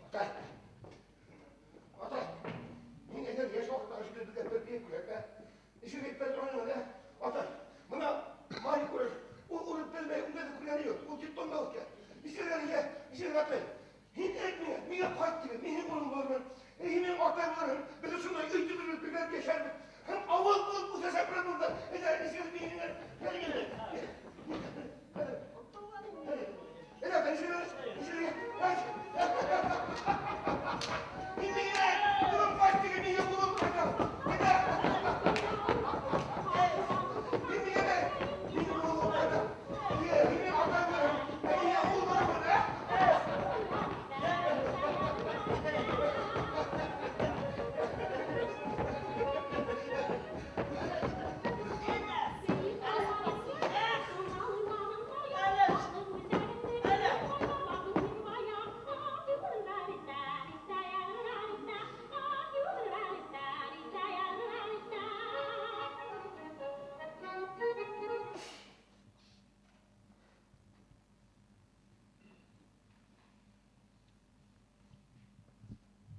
Атай! Атай! Мин әгәр йәш ваҡытта эшләп беҙгә бер бейек күрһәтмә. Нисек әйтмәй торған ә? Атай, бына Марик күрер. Ул урып белмәй, унда да күргәне юҡ. Ул детдомда үҫкән. Нисек әле, нисек атай? Һин әйт миңә, миңә ҡайт тиген, мин һинең улың булырмын. Һин минең атай булырһың. Беҙ ошондай өй төҙөрбөҙ, бергә йәшәрбеҙ. Һәм ауыл булып үҫәсәкбеҙ бында. Әйҙә, нисек миңә? Әйҙә, әйҙә, нисек, нисек? Әйт. Һин миңә, улым ҡайт тиген, миңә улым ҡайта. Әйҙә. Һин миңә, мин улым ҡайта. Әйҙә, һин минең атай булырһың. Әйҙә, ул булырмын, ә?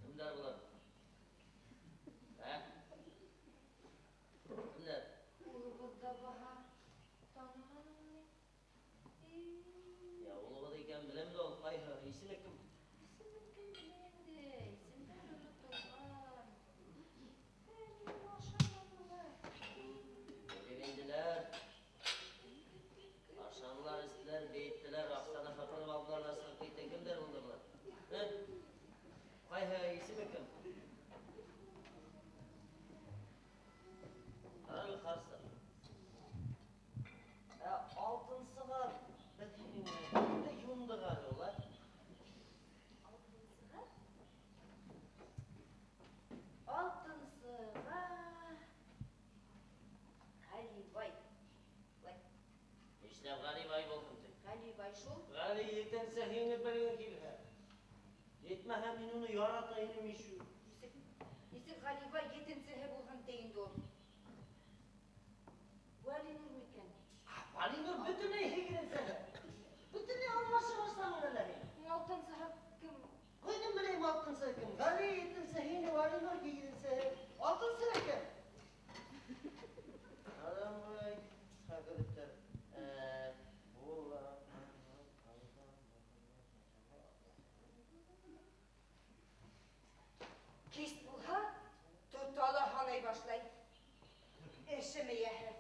Кемдәр былар? Ә? Кемдәр? Улыбыҙ ҙа баһа. Таныманыңмы ни? Я, улыбыҙ икән беләм дә ул ҡайһы, исеме кем? Исемен кем белә инде? Исемдәр онотолған. Әле ашаманылар. Биренделәр. Ашанылар, эстеләр, бейеттеләр, аҡсаны һыпырып алдылар ҙа сығып китте. Кемдәр булды былар? Ә? Ҡайһы, исеме кем? Ҡара ҡарсыҡ. Ә алтынсыға беҙ һинең менән кемде юндыҡ әле ул, ә? Алтынсыға? Алтынсыға Ғәлибай. Вәт, Нишләп Ғәлибай булһын ти? Ғәлибай шул. Ғәли етенсе һине белгең килһә. Етмәһә мин уны ярата инем ишү. Нисек, нисек Ғәлибай етенсеһе булһын ти инде ул? Вәлинур микән? Вәлинур бөтөнләй һигеҙенсеһе. Бөтөнләй алмаша башланың әллә һин. Алтынсыһы кем? Ҡайҙан беләйем алтынсы кем? Ғәли етенсе, һине Вәлинур һигеҙенсе. Алтынсы кем? Адам хәҙер була. Кис булһа, тота ла һанай башлай. Эшем эйәһе.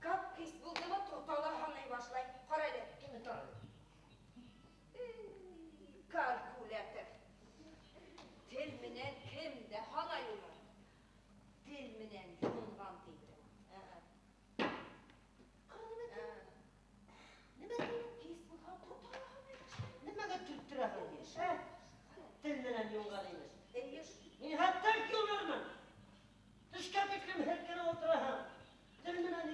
Кап кис булдымы, тота ла һанай башлай. Ҡара әле. Кем тора? Калькулятор. Тел менән кем дә һанай уны. Тел менән юнған ти берәү. Ҡара нимә ти? Нимә ти? Кис булһа, тота ла һанай башлай. Нимәгә төрттөрәһең һин? Ә? Тел менән юнған имеш. Эйе. Мин хәтта юнырмын. Төшкә тиклем һелкенеп ултыраһың. Тел менән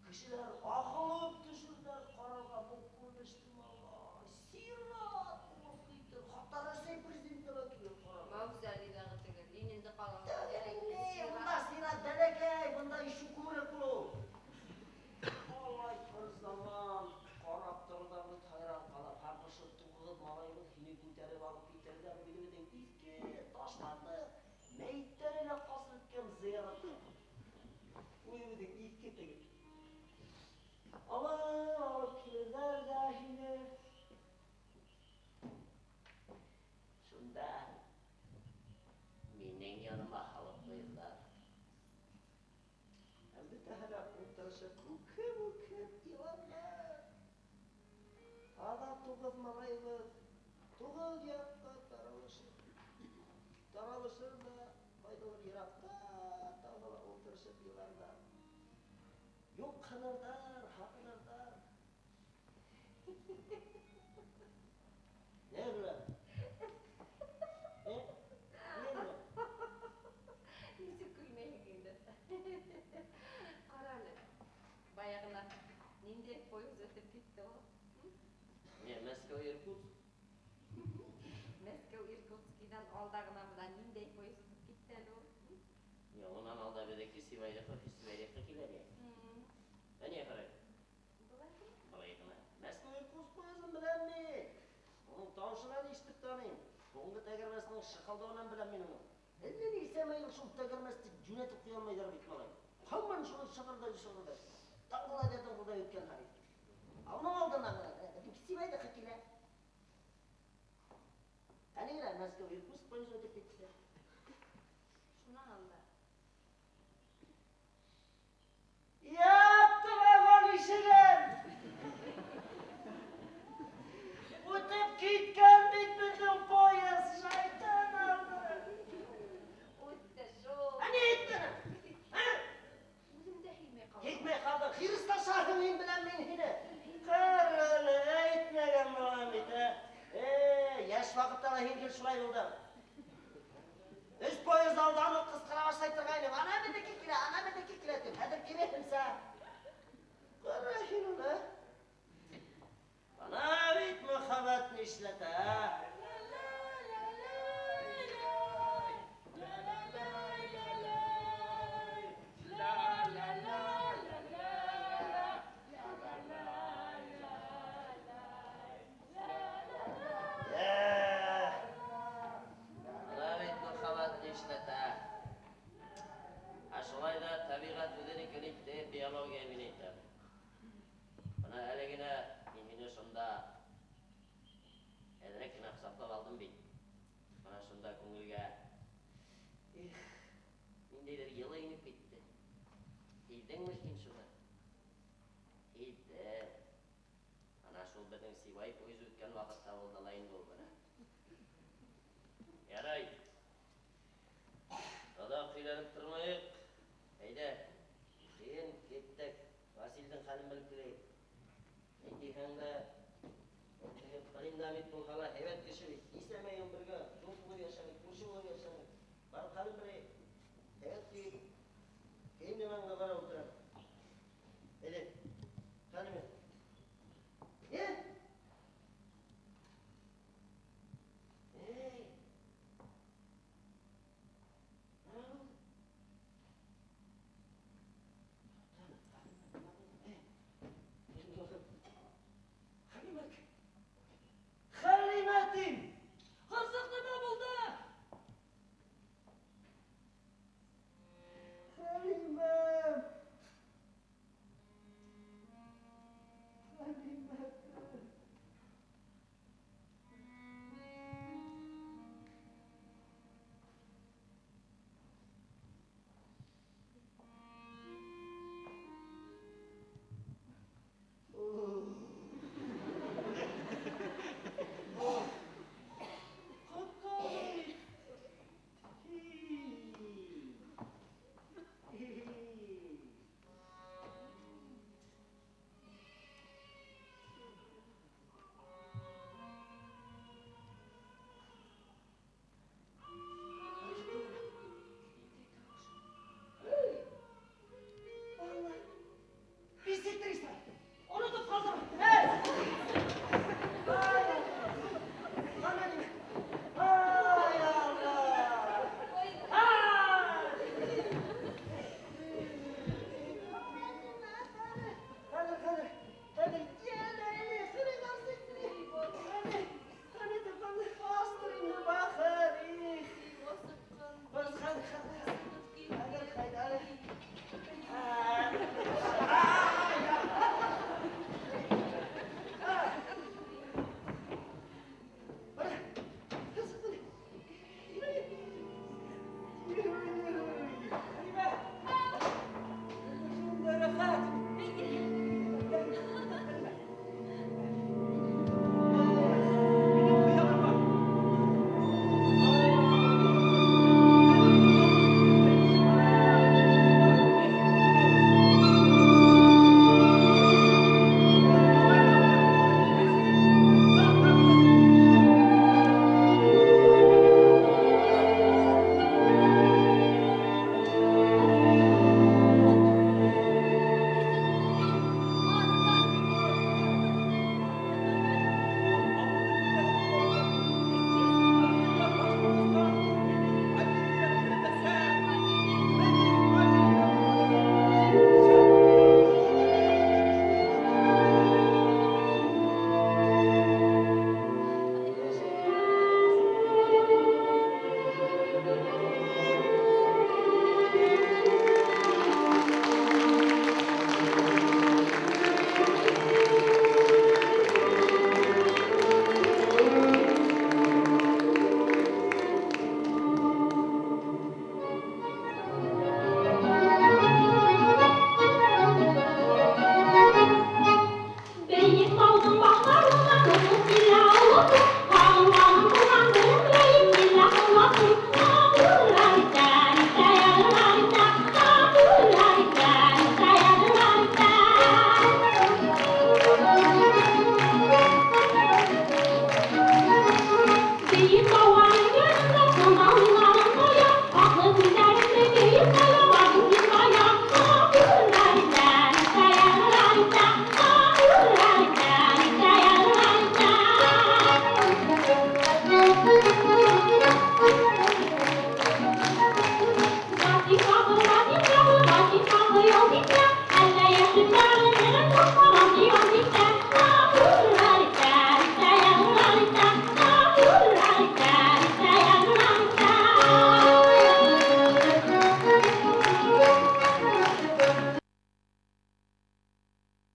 Кешеләр ағылып төшөрҙәр ҡарарға был күренеште, малай. Сират булып китер. Хатта Рәсәй президенты ла килер ҡарарға. Мавзолейҙағы теге Ленинды ҡалаға. Бында сират бәләкәй, бында еще күберәк булыу. Алай бер заман ҡарап торҙар бит, хайран ҡалып. Һәм ошо туғыҙ малайыбыҙ һине күтәреп алып китерҙәр үҙебеҙҙең иҫке ташландыҡ мәйеттәре лә ҡасып бөткән зыяратҡа. Үҙебеҙҙең иҫке теге. Алып алып килерҙәр ҙә һине. Шунда минең яныма һалып ҡуйҙылар. Һәм бөтәһе лә ултырышып үкһеп-үкһеп иландар. Ана туғыҙ малайыбыҙ туғыҙ яҡҡа таралышыр. Таралышыр ҙа ҡайҙалыр йыраҡта тағы ла ултырышып иларҙар. Юҡһынырҙар, һағынырҙар. Ни көлә? Ни көлә? Нисек көлмәйһең инде? Ҡара әле, баяғына ниндәй поезд үтеп китте ул? Не, Мәскәү Иркутск. Мәскәү Иркутскиҙан алда ғына бына ниндәй поезд үтеп китте әле ул? Не, унан алда беҙҙеке Сибайҙыҡы, Сибайҙыҡы килә ни? Ә ни ҡарай? Былай ғына. Былай ғына. Мәскәү Иркутск поездын беләм мин. Уның тауышынан ишетеп таныйым. Һуңғы тәгәрмәсенең шыҡылдауынан беләм мин уны. Әллә нисәмә йыл шул тәгәрмәсте йүнәтеп ҡуя алмайҙар бит, малай. Һаман шуны шығырҙай шығырҙай. Тыңғылай ҙа тыңғылдай үткән хәл. Ә уның алдынан ғына Сибайҙыҡы килә. Әне генә Мәскәү Иркутск поезды үтеп китте. Шунан алда. Япты вагон ишеген! Үтеп киткән бит беҙҙең поезд, шайтан алды. Үтте шул. Ә ни әйттең? Ә? Үҙем дә һиҙмәй ҡалдым. Һиҙмәй ҡалдың. Хирыслашаһың һин беләм мин һине. Ҡара әле, әйтмәгән булам бит, ә? Йәш ваҡытта ла һин гел шулай булдың. Өс поезд алдан уҡ ҡысҡыра башлай торғайным. Ана беҙҙеке килә, ана беҙҙеке килә тип. Хәҙер киреһенсә. Ҡара һин уны. Бына бит мөхәббәт нишләтә. Бына бит мөхәббәт нишләтә. Ә шулай ҙа тәбиғәт үҙенекен итте, биология мин әйтәм. Бына әле генә мин һине шунда әҙерәк кенә ҡосаҡлап алдым бит. Бына шунда күңелгә их, ниндәйҙер йылы инеп китте. Һиҙҙеңме һин шуны? Һиҙҙем. Ана шул беҙҙең Сибай поезды